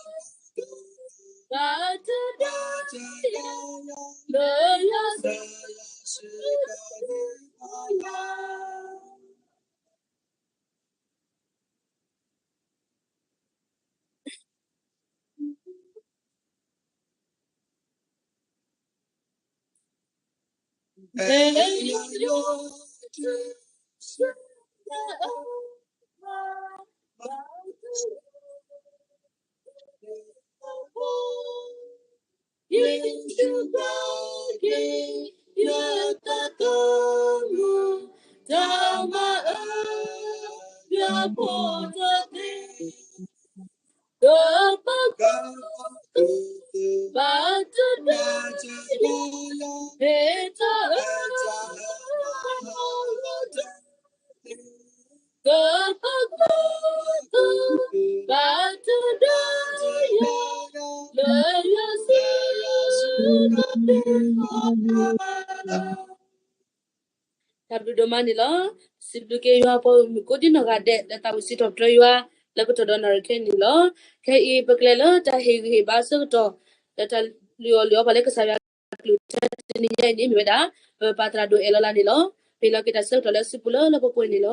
အံၤန့ၣ် မ့ၢ်ဝဲဒၣ် ပပၢ်သရၣ်ဒိၣ်အဲၣ်လီၤလၢ်န့ၣ်လီၤ. ပဟ့ၣ်လီၤက့ၤတၢ်ဆၢကတီၢ်လၢအစုပူၤလၢလၢပှဲၤပှဲၤန့ၣ်လီၤ.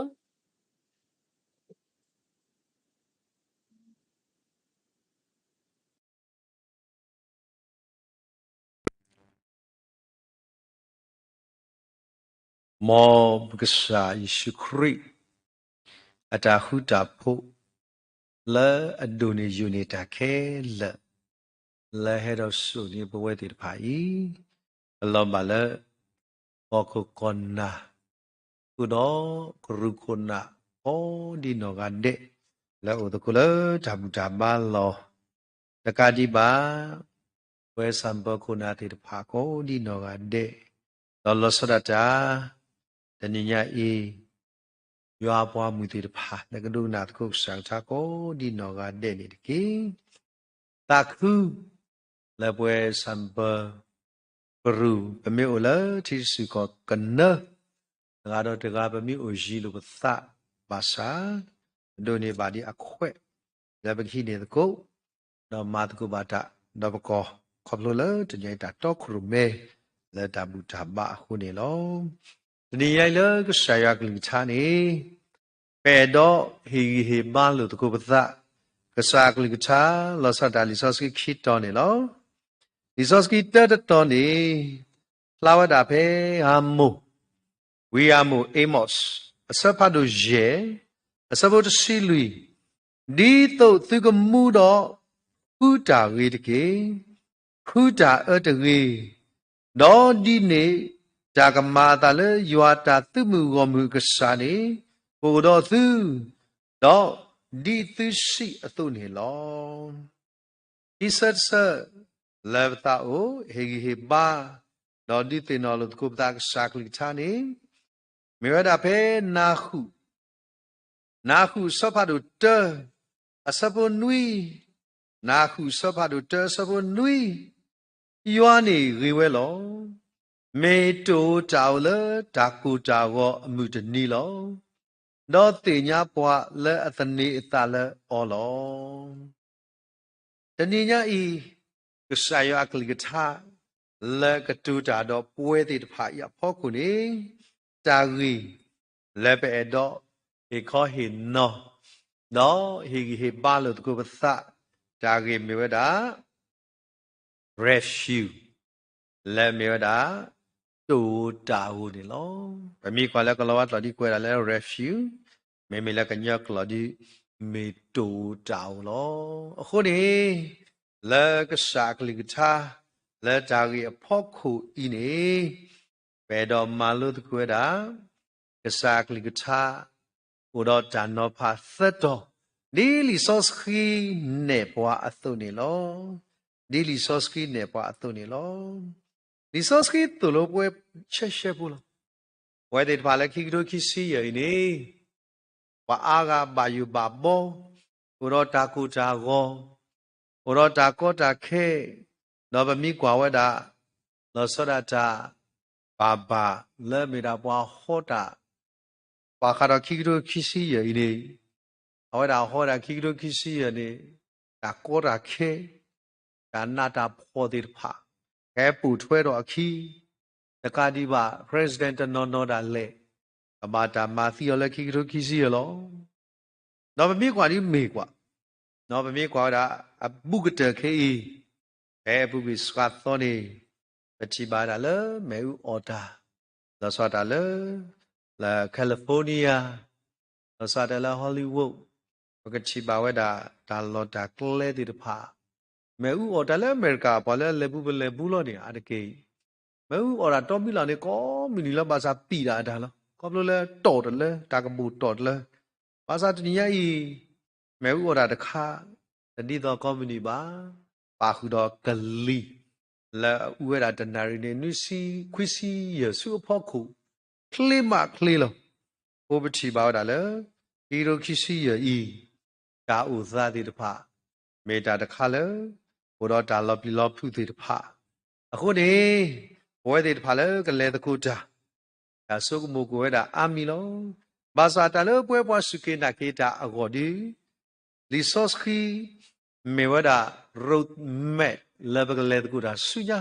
မ်ပကစၢ်ယ့ၣ်ၡူးခရံာ် အတၢ်ဃူတၢ်ဖိး လၢအဒိၣ်န့ၢ်ယိာ်န့ၢ်တၢ်ခဲလၢာ် လၢဟဲဒီးစိာ်န့ၢ်ပဝဲသ့ၣ်တဖၣ်အံၤ အလီၤဘၣ်လၢ ကီၢ်ခိၣ်ကီၢ်နၢ် ဃုာ်ဒီးကရူၢ်ခိၣ်နၢ်ကိးဒံနီၢ်ဂၤဒဲး လၢအအိၣ်သကိးလၢတၢ်ဘူၣ်တၢ်ဘါလီၢ် တကးဒံးဘၣ် ပဝဲဆၣ်ပၢၤခိၣ်နၢ်သ့ၣ်တဖၣ်ကိးဒံနီၢ်ဂၤဒဲး ဒီးလီၤဆီဒၣ်တၢ် တနံၤညါအံၤ ယွၤအပှၤမုၣ်သ့ၣ်တဖၣ် လၢကဒိကနၣ်သကိးကစၢ်ကထါကိးဒံနီၢ်ဂၤဒဲးန့ၣ်တက့ၢ်. သးခု လၢပဝဲဆၣ်ပၢၤ ကရူၢ် ပမ့ၢ်အိၣ်လၢထံတစူၢ်ကီၢ်ကနၢ တဂၤဒီးတဂၤ ပမ့ၢ်အိၣ်ယံၤလိာ်ပသးဘၣ်ဆၣ် ပဒိးန့ၢ်ဘၣ်ဒံးအခွဲး လၢပကဟံးန့ၢ်သကိး ဒီးမၤသကိးဘၣ်တၢ် ဒီးပကီၢ် ခီဖျိလၢတနံၤအံၤတၢ်တီခိၣ်ရိၣ်မဲ လၢတၢ်ဘူၣ်တၢ်ဘါအဃိန့ၣ်လီၤ. တနံၤညါအံၤလၢကစၢ်ယွၤကလုၢ်ကထါန့ၣ် ပအဲၣ်ဒိးဟ့ၣ်ဂံၢ်ဟ့ၣ်ဘါလိာ်သကိးပသး ကစၢ်အကလုၢ်ကထါ လီၤဆီဒၣ်တၢ်လံာ်စီဆှံခံတီၤန့ၣ်လီၤ. လံာ်စီဆှံတၢတတီၤန့ၣ် ဖျါဝဲဒၣ်ဖဲဧၤမိၢ် ဝံဧၤမိၢ် Amos အဆၢဖးဒိၣ်ယဲၢ် အဆၢဖိတဆံလွံၢ်, ဒ်သိးသုကမူဒီးဃုတၢ်ဂ့ၤတက့ၢ်, ဃုတၢ်အၢတဂ့ၤ, ဒီးဒ်န့ၣ်တၢ်ကမၤအသးလၢယွၤတၢ်သုးမုၢ်ဂီၢ်မုၢ်အကစၢ်န့ၣ် ကအိၣ်ဒီးသု, ဒီးဒ်သုစံးအသိးန့ၣ်လီၤ. ခံဆၢတဆၢ လၢပသးအိၣ်ဟ့ၣ်ဂံၢ်ဟ့ၣ်ဘါ, ဒီးဒုးသ့ၣ်နီၣ်လိာ်သကိးပသးကစၢ်ကလုၢ်ကထါန့ၣ်, မ့ၢ်ဝဲဒၣ်ဖဲနၢ်ဃုာ် နၢ်ဃုာ်အဆၢဖးဒိၣ်တၢ အဆၢဖိနွံ, နၢ်ဃုာ်အဆၢဖးဒိၣ်တၢ အဆၢဖိနွံ, ယွၤန့ၣ်ဂ့ၤဝဲလီၤ. မ့ၢ်တအိၣ်တၢ်အိၣ်လၢတၢ်ကိၢ်တၢ်ဂီၤအမုၢ်တနံၤလီၤ. ဒီးသ့ၣ်ညါပှၤလၢအသန့ၤအသးလၢအီၤလီၤ. တနံၤညါအံၤ, ကစၢ်ယွၤအကလုၢ်ကထါ လၢကတိၤတၢ်ဒီးပဝဲသ့ၣ်တဖၣ်အံၤအဖီခိၣ်န့ၣ်, တၢ်ဂ့ၢ်လၢပအဲၣ်ဒိးဟ့ၣ်ခီဟ့ၣ်နီၤ, ဒီးဟ့ၣ်ဂံၢ်ဟ့ၣ်ဘါလိာ်သကိးပသး, တၢ်ဂ့ၢ်မ့ၢ်ဝဲဒၣ် refuge လၢမ့ၢ်ဝဲဒၣ် တအိၣ်တၢ်အိၣ်န့ၣ်လီၤ. ပမ့ၢ်ကွၢ်လၢကလံးဝါကျိာ်ဒ်ကွဲးဒၣ်လၢ refuge, မ့မ့ၢ်လၢကညီကျိာ်ဒ် မ့ၢ်တအိၣ်တၢ်အိၣ်လီၤ. အဃိန့ၣ်, လၢကစၢ်အကလုၢ်ကထါ လၢတၢ်ဂ့ၢ်အဖီခိၣ်အံၤန့ၣ်, ပအဲၣ်ဒိးမၤလိသကိးဝဲဒၣ် ကစၢ်အကလုၢ်ကထါ အိၣ်ဒီးတၢ်နီၤဖးသၢတီၤ, ဒ်လံာ်စီဆှံနဲၣ်ပှၤအသိးန့ၣ်လီၤ. ဒ်လံာ်စီဆှံနဲၣ်ပှၤအသိးန့ၣ်လီၤ. လံာ်စီဆှံသိၣ်လိပဝဲဆဲးဆဲးဖိလီၤ. ပဝဲသ့ၣ်တဖၣ်လၢခံကထိခံဆံယဲၢ်အံၤန့ၣ်, ပှၤအါဂၤဘၣ်ယိၣ်ဘၣ်ဘီ, အိၣ်ဒီးတၢ်ကိၢ်တၢ်ဂီၤ, အိၣ်ဒီးတၢ်ကီတၢ်ခဲ, ဒီးပမ့ၢ်ကွၢ်ဝဲဒၣ် လီၤဆီဒၣ်တၢ် ဘၣ်ဘၣ်လၢမ့ၢ်ဒၣ်ပှၤဟီတၢ် ပှၤဃးဒီးခံကထိခံဆံယဲၢ်အံၤန့ၣ်, အဝဲဒၣ်ဟီဒၣ်ခံကထိခံဆံယဲၢ်န့ၣ်, တၢ်ကီတၢ်ခဲ, တၢ်နးတၢ်ဖှီၣ်သ့ၣ်တဖၣ်, ဟဲပိာ်ထွဲထီၣ်အခံ, တကးဒံးဘၣ် president တနီၤနီၤဒၣ်လဲာ်, ကဘၣ်တၢ်မၤသံအီၤလၢခံကထိခံဆံယဲၢ်လီၤ. ဒီးပမ့ၢ်ကွၢ်ဒ်မ့ၢ်ကွၢ်, ဒီးပမ့ၢ်ကွၢ်ဝဲဒၣ် အဘူးကတၢၢ်ခဲအံၤ, ဖဲအပူၤကွံာ်စှၤသီန့ၣ်, ပထံၣ်ဘၣ်ဝဲဒၣ်လၢမ့ၣ်အူအီၣ်တၢ်, လီၤဆီဒၣ်တၢ်လၢ, လၢ California, လီၤဆီဒၣ်တၢ်လၢ Hollywood, ပကထံၣ်ဘၣ်ဝဲဒၣ် တၢ်လီၢ်တၢ်ကျဲသ့ၣ်တဖၣ်, မ့ၣ်အူအီၣ်တၢ်လၢအမဲရကၤ ပှၤလၢအလဲၤဘူးပလဲၤဘူးလီၤန့ၣ် အါတက့ၢ်, မ့ၣ်အူအီၣ်တၢ်တီမံၤလီၤန့ၣ် ကိးမုၢ်နံၤလၢဘၣ်ဆၣ်ပံာ်တၢ်အတၢ်လီၤ. ခီဖျိလၢတီၢ်တလၢ တၢ်ကဘီၣ်တီၢ်တလၢ, ဘၣ်ဆၣ်တနံၤညါအံၤ, မ့ၣ်အူအီၣ်တၢ်တခါ, တဒ်သိးကိးမုၢ်နံၤဘၣ်, ပာ်ဃုာ်ဒီးကလံၤ, လၢအအူဝဲဒၣ်တနၣ်ရံၣ်န့ၣ် နွံဆံခွံဆံယဲၢ်ဆူအဖီခိၣ်, ချ့မးချ့လီၤ. အဃိပထံၣ်ဘၣ်ဝဲဒၣ်လၢ, ခံကထိခံဆံယဲၢ်အံၤ, တၢ်အိၣ်သးသ့ၣ်တဖၣ်, မ့ၢ်တၢ်တခါလၢ, အိၣ်ဒီးတၢ်လီၤပျံၤလီၤဖုးသ့ၣ်တဖၣ်, အဃိန့ၣ်, ပဝဲသ့ၣ်တဖၣ်လၢကလဲၤသကိးတၢ် တၢ်ဆိကမိၣ်ကွံာ်ဝဲဒၣ်အါမံၤလီၤ. ဘၣ်ဆၣ်တၢ်လၢပဝဲပှၤစူၢ်က့ၤနာ်က့ၤတၢ်အဂီၢ်ဒီး, လံာ်စီဆှံ, မ့ၢ်ဝဲဒၣ် road map လၢပကလဲၤသကိးတၢ်ဆူညါ,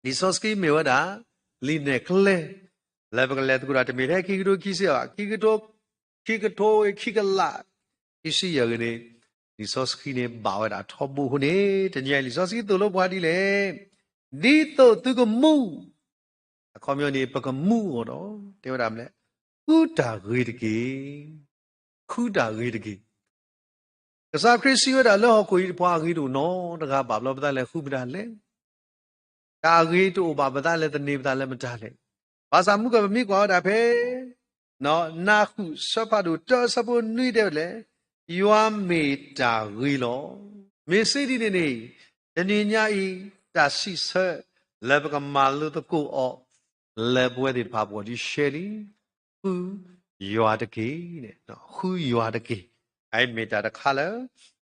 လံာ်စီဆှံမ့ၢ်ဝဲဒၣ်, လံာ်နဲၣ်ကျဲ, လၢပကလဲၤသကိးတၢ်တမ့ၢ်ထဲခံကထိခံဆံယဲၢ်ဘၣ်, ခံကထိ, ခံကထိဝဲခံကလး, ခံဆံယဲၢ်ဂ့ၤန့ၣ်, လံာ်စီဆှံန့ၣ်ဘၣ်ဝဲဒၣ်ထီဘိအဃိန့ၣ် တနံၤအံၤလံာ်စီဆှံသိၣ်လိပှၤဒ်လဲၣ်, ဒ်သိးသုကမူ အခီပညီန့ၣ် ပကမူအီၤဒီး, တဲဝဲဒၣ်မနုၤလဲၣ်, ဃုတၢ်ဂ့ၤတက့ၢ်, ဃုတၢ်ဂ့ၤတက့ၢ်. ကစၢ်ခရံာ်စံးဝဲဒၣ်လၢဟီၣ်ခိၣ်အံၤပှၤအဂ့ၤတအိၣ်နီတဂၤဘၣ်ဘျီပသးလဲၤဃုမတၤလဲၣ်, တၢ်အဂ့ၤတအိၣ်ဘၣ်ပသးလဲၤသန့ၤပသးလၢမတၤလဲၣ်. ဘၣ်ဆၣ်မုၢ်ကီၢ်ပမ့ၢ်ကွၢ်ဝဲဒၣ်ဖဲ နၢ်ဃုာ်ဆၢဖးဒိၣ်တၢအဆၢဖိနွံတဲဝဲလဲၣ်, ယွၤမ့ၢ်တၢ်ဂ့ၤလီၤ. မ့ၢ်စ့ဒ်န့ၣ်န့ၣ်, တနံၤညါအံၤ, တၢ်စံးဆၢလၢပကမၤလိသကိးအီၤ, လၢပဝဲသ့ၣ်တဖၣ်ပဂီၢ်ဒ်ရှဲလံ, ဃုယွၤတက့ၢ်, ဃုယွၤတက့ၢ်. အအံၤမ့ၢ်တၢ်တခါလၢ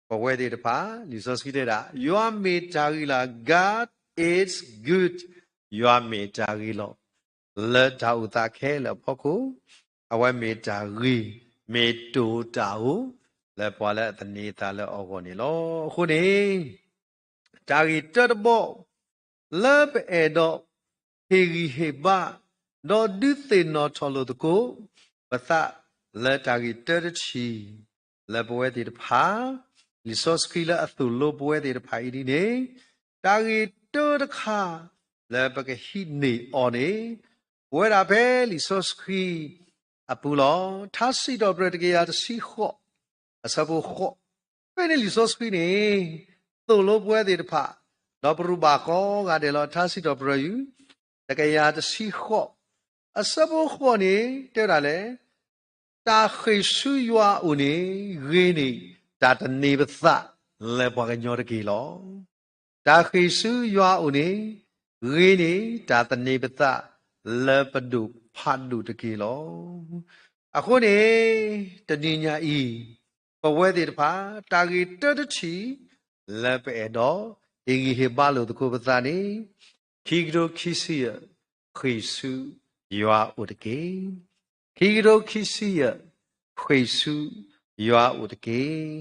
ပဝဲသ့ၣ်တဖၣ် လံာ်စီဆှံတဲဒၣ် ယွၤမ့ၢ်တၢ်ဂ့ၤလီၤ, God is good, ယွၤမ့ၢ်တၢ်ဂ့ၤလီၤ. လၢတၢ်အိၣ်သးခဲလၢာ်အဖီခိၣ်, အဝဲမ့ၢ်တၢ်ဂ့ၤ, မ့ၢ်တၢ်အိၣ်တၢ်အိၣ်, လၢပှၤလၢအသန့ၤအသးလၢအဂီၢ်န့ၣ်လီၤ. အဃိန့ၣ် တၢ်ဂ့ၢ်တၢတဘီ လၢပအဲၣ်ဒိးဟ့ၣ်ဂံၢ်ဟ့ၣ်ဘါ, ဒီးဒုးသ့ၣ်နီၣ်ထီၣ်လိာ်သကိး ပသးလၢတၢ်ဂ့ၢ်တၢတထံၣ် လၢပဝဲသ့ၣ်တဖၣ်, လံာ်စီဆှံလၢအသိၣ်လိပဝဲသ့ၣ်တဖၣ်အံၤဒ်န့ၣ်, တၢ်ဂ့ၢ်တၢတခါ လၢပကဟံးန့ၢ်အီၤန့ၣ်, ပဝဲဒၣ်ဖဲလံာ်စီဆှံအပူၤလီၤ. ထါစံးထီၣ်ပတြၢၤတကယၤတဆံဃိး အဆၢဖိဃိး, ဖဲန့ၣ်လံာ်စီဆှံန့ၣ် သိၣ်လိပဝဲသ့ၣ်တဖၣ်, ဒီးပရူးဘၣ်ကိးဂၤဒဲးလီၤ. ထါစံးထီၣ်ပတြၢၤယုၢ် တကယၤတဆံဃိး အဆၢဖိဃိးန့ၣ် တဲဝဲဒၣ်လဲၣ်, တၢ်ဃ့ၢ်ဆူယွၤအအိၣ်န့ၣ် ဂ့ၤန့ၢ်တၢ်တန့ၢ်ပသးလၢပှၤကညီတက့ၢ်လီၤ. တၢ်ဃ့ၢ်ဆူယွၤအအိၣ်န့ၣ် ဂ့ၤန့ၢ်တၢ်တန့ၢ်ပသးလၢပဒိၣ်ဖးဒိၣ်တက့ၢ်လီၤ. အဃိန့ၣ် တနံၤညါအံၤ ပဝဲသ့ၣ်တဖၣ် တၢ်ဂ့ၢ်တၢတထံၣ်လၢပအဲၣ်ဒိး ဟ့ၣ်ဂံၢ်ဟ့ၣ်ဘါလိာ်သကိးပသးန့ၣ် ခံကထိခံဆံယဲၢ် ဃ့ၢ်ဆူယွၤအအိၣ်တက့ၢ်. ခံကထိခံဆံယဲၢ် ဃ့ၢ်ဆူယွၤအအိၣ်တက့ၢ်.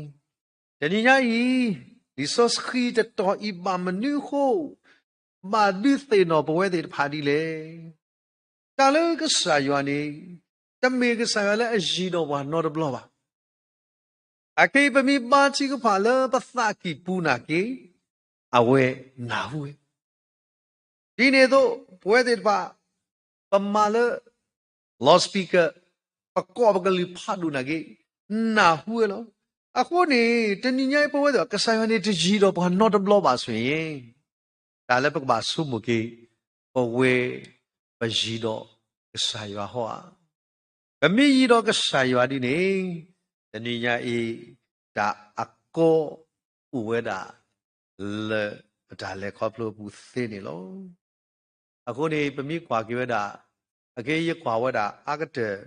တနံၤညါအံၤ လံာ်စီဆှံတတီၤအံၤဘၣ်မနုၤအဃိ ဘၣ်ဒုးသ့ၣ်နီၣ်ပဝဲသ့ၣ်တဖၣ်ဒ်လဲၣ်. တၢ်လၢကစၢ်ယွၤန့ၣ် တမ့ၢ်ကစၢ်ယွၤလၢအယံၤဒီးပှၤနီတဘျီဘၣ်. အခဲအံၤပမ့ၢ်ဘါထံကဖၣ်လၢပသးကံၢ်ပူၤနာ်က့ အဝဲနၢ်ဟူဝဲ ဒ်န့ၣ်အသိး ပဝဲသ့ၣ်တဖၣ် ပမၤလၢ loudspeaker ပကိးပကလုၢ်ဖးဒိၣ်နာ်က့ နၢ်ဟူဝဲလီၤ. အဃိန့ၣ် တနံၤညါအံၤပဝဲသ့ၣ် ကစၢ်ယွၤန့ၣ်တယံၤဒီးပှၤနီတဘျီဘၣ်ဆိၣ်ဂ့ၤ တၢ်လၢပကဘၣ်ဆိကမိၣ်က့ၤ ပဝဲ ပယံၤဒီးကစၢ်ယွၤဟီဧါ. ပမ့ၢ်ယံၤဒီးကစၢ်ယွၤဒ်န့ၣ် တနံၤညါအံၤ တၢ်အကီအိၣ်ဝဲဒၣ် လၢပတၢ်လဲၤခီဖျိအပူၤသ့န့ၣ်လီၤ. အဃိန့ၣ် ပမ့ၢ်ကွၢ်က့ၤဝဲဒၣ် အက့ယကွၢ်ဝဲဒၣ်အါကတၢၢ်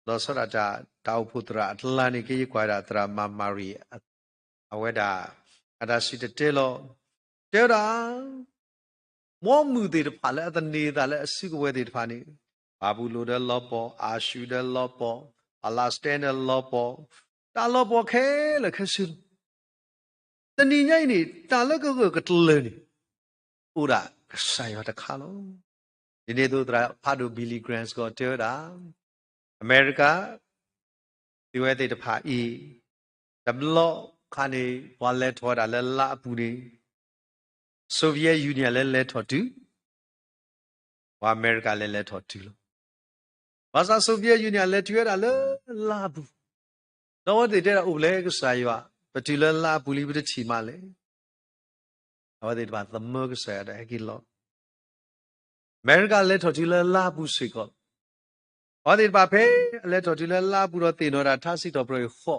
လီၤဆီဒၣ်တၢ် တၢ်အိၣ်ဖှိၣ်သရၣ်အကျါန့ၣ် က့ယကွၢ်ဝဲဒၣ်သရၣ်မၤမၤရံ အဝဲဒၣ် အတၢ်စံၣ်တဲၤတဲလီၤ တဲဝဲဒၣ် ဘီမုၢ်သ့ၣ်တဖၣ်လၢအသန့ၤအသးလၢအစုကဝဲၤသ့ၣ်တဖၣ်န့ၣ် ဘၤဘူလိၣ်ဒီးလီၤပှီၢ်, အၤၡူၣ်ဒီးလီၤပှီၢ်, ပလးစတဲဒီးလီၤပှီၢ်, တၢ်လီၤပှီၢ်ခဲလၢာ်ခဲဆ့လီၤ. တနံၤညါအံၤန့ၣ် တၢ်လၢကဂၢၢ်ကကျၢၤန့ၣ် အိၣ်ဒၣ်ကစၢ်ယွၤတခါလီၤ. ဒ်န့ၣ်အသိးသရၣ်ဖးဒိၣ် Billy Graham စ့ၢ်ကီးတဲဝဲဒၣ် အမဲရကၤ သုဝဲသ့ၣ်တဖၣ်အံၤ တဘျီခါန့ၣ် ပှၤလဲၤထီၣ်ဝဲဒၣ်လၢလါအပူၤန့ၣ် Soviet Union လၢလဲၤထီၣ်တုၤ ပှၤအမဲရကၤလဲၤလဲၤထီၣ်တုၤလီၤ. ဘၣ်ဆၣ် Soviet Union လဲၤတုၤဝဲဒၣ်လၢလါအပူၤ, ဒီးအဝဲသ့ၣ်တဲဒၣ်အိၣ်ဖျဲၣ်ကစၢ်ယွၤ, ပတုၤလၢလါအပူၤလံ ပတထံၣ်မးလဲၣ်. အဝဲသ့ၣ်တဖၣ်သမၢကစၢ်ယွၤဒီးဟဲက့ၤလီၤ အမဲရကၤလဲၤထီၣ်တုၤလၢလါအပူၤစ့ၢ်ကီး, အဝဲသ့ၣ်တဖၣ်ဖဲအလဲၤထီၣ်တုၤလၢလါအပူၤဒီးသ့ၣ်နီၣ်ဒၣ်ထါစံးထီၣ်ပတြၢၤအံၤဃီ,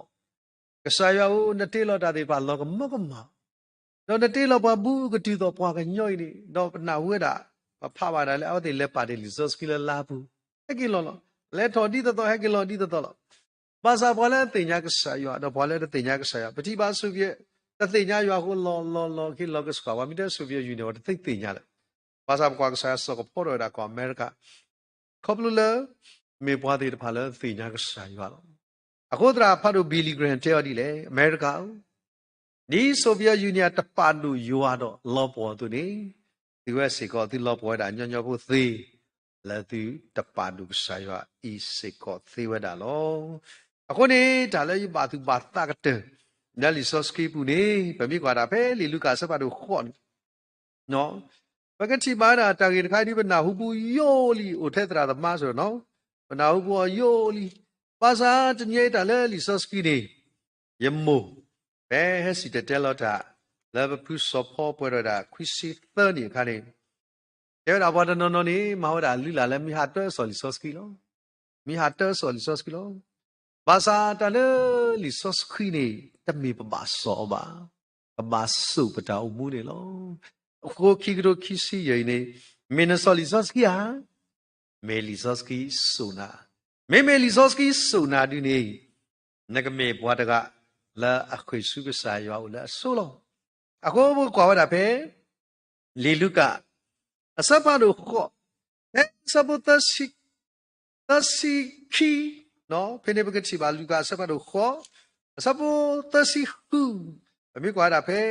ကစၢ်ယွၤဧၢ, နတ့လီၤတၢ်သ့ၣ်တဖၣ်လီၤကမၢကမၣ်, ဒီးနတ့လီၤပှၤဘူးကတုၤသိးပှၤကညီအံၤန့ၣ်, ဒီးပနၢ်ဟူဝဲဒၣ်, ပဖးဘၣ်ဒၣ်လၢအဝဲသ့ၣ်လဲၤပာ်တ့ၢ်လံာ်စီဆှံလၢလါအပူၤ, ဟဲက့ၤလီၤလီၤ, လဲၤထီၣ်ဒ်သိးသိး ဟဲက့ၤလီၤဒ်သိးသိးလီၤ. ဘၣ်ဆၣ်ပှၤလၢအသ့ၣ်ညါကစၢ်ယွၤ ဒီးပှၤလၢတသ့ၣ်ညါကစၢ်ယွၤ ပထံၣ်ဘၣ် Soviet တသ့ၣ်ညါယွၤအဃိ လီၤလီၤလီၤ ဟဲက့ၤလီၤကဆှီ, ပှၤမ့ၢ်တဲ Soviet Union န့ၣ် ပှၤတသ့ၣ်ညါလၢၤ. ဘၣ်ဆၣ်ပကွၢ်ကစၢ်ယွၤစိာ်ကဖီထီၣ်ဝဲဒၣ်ကီၢ်အမဲရကၤ, ခီဖျိလၢ မ့ၢ်ပှၤသ့ၣ်တဖၣ်လၢသ့ၣ်ညါကစၢ်ယွၤလီၤ. အဃိသရၣ်ဖးဒိၣ် Billy Graham တဲအီၤဒ်လဲၣ်, အမဲရကၤဧၢ, ဒ် Soviet Union တပာ်ဒိၣ်ယွၤဒီးလီၤပှီၢ်အသိးန့ၣ်, သုဝဲစ့ၢ်ကီး သုလီၤပှီၢ်ဝဲဒၣ်ညီညီဖိသ့, လၢသုတပာ်ဒိၣ်ကစၢ်ယွၤအံၤစ့ၢ်ကီးသ့ဝဲဒၣ်လီၤ. အဃိန့ၣ် တၢ်လၢယဘၣ်သူၣ်ဘၣ်သးကတၢၢ် လၢလံာ်စီဆှံပူၤန့ၣ် ပမ့ၢ်ကွၢ်တၢ်ဖဲလံာ်လူၤကၣ်အဆၢဖးဒိၣ်ဃိးန့ၣ် ပကထံၣ်ဘၣ်ဝဲဒၣ်တၢ်ဂ့ၢ်တခါဒ် ပနၢ်ဟူပူၤယိာ်လံ အိၣ်ထဲသရၣ်သမါစ့ၢ်ကီး, ပနၢ်ဟူပူၤအီၤယိာ်လံ, ဘၣ်ဆၣ်တနံၤအံၤတၢ်လၢလံာ်စီဆှံန့ၣ်, ယမိၢ် ဖဲဟဲစံၣ်တဲၤတဲလီၤတၢ် လၢပဖုစီၤဖီပှဲၤထီၣ်ဝဲဒၣ်ခွံဆံသၢနံၣ်အခါန့ၣ်, တဲဝဲဒၣ်ပှၤတနီၤနီၤန့ၣ် မၤဝဲဒၣ်လုၢ်လၢ်လၢမ့ၢ်ဟးတၢ်စိာ်လံာ်စီဆှံလီၤ. မ့ၢ်ဟးတၢ်စိာ်လံာ်စီဆှံလီၤ. ဘၣ်ဆၣ်တၢ်လၢလံာ်စီဆှံန့ၣ် တမ့ၢ်ပဘၣ်စိာ်အီၤဘၣ်, ပဘၣ်စိာ်ပတၢ်အိၣ်မူန့ၣ်လီၤ. အဃိခံကထိခံဆံယဲၢ်အံၤန့ၣ်, မ့ၢ်နစိာ်လံာ်စီဆှံဧါ, မ့ၢ်လံာ်စီဆှံစိာ်နၤ, မ့မ့ၢ်လံာ်စီဆှံစိာ်နၤဒုန့ၣ်, နကမ့ၢ်ပှၤတဂၤလၢအဃ့ၢ်ဆူကစၢ်ယွၤအအိၣ်လၢအဆိလီၤ. အဃိပကွၢ်ဝဲဒၣ်ဖဲ လံာ်လူၤကၣ် အဆၢဖးဒိၣ်ဃိး, ဖဲအဆၢဖိ သၢဆံခံ, ဖဲန့ၣ်ပကထံၣ်ဘၣ်လူၤကၣ်အဆၢဖးဒိၣ်ဃိး, အဆၢဖိသၢဆံဃု, ပမ့ၢ်ကွၢ်ဝဲဒၣ်ဖဲ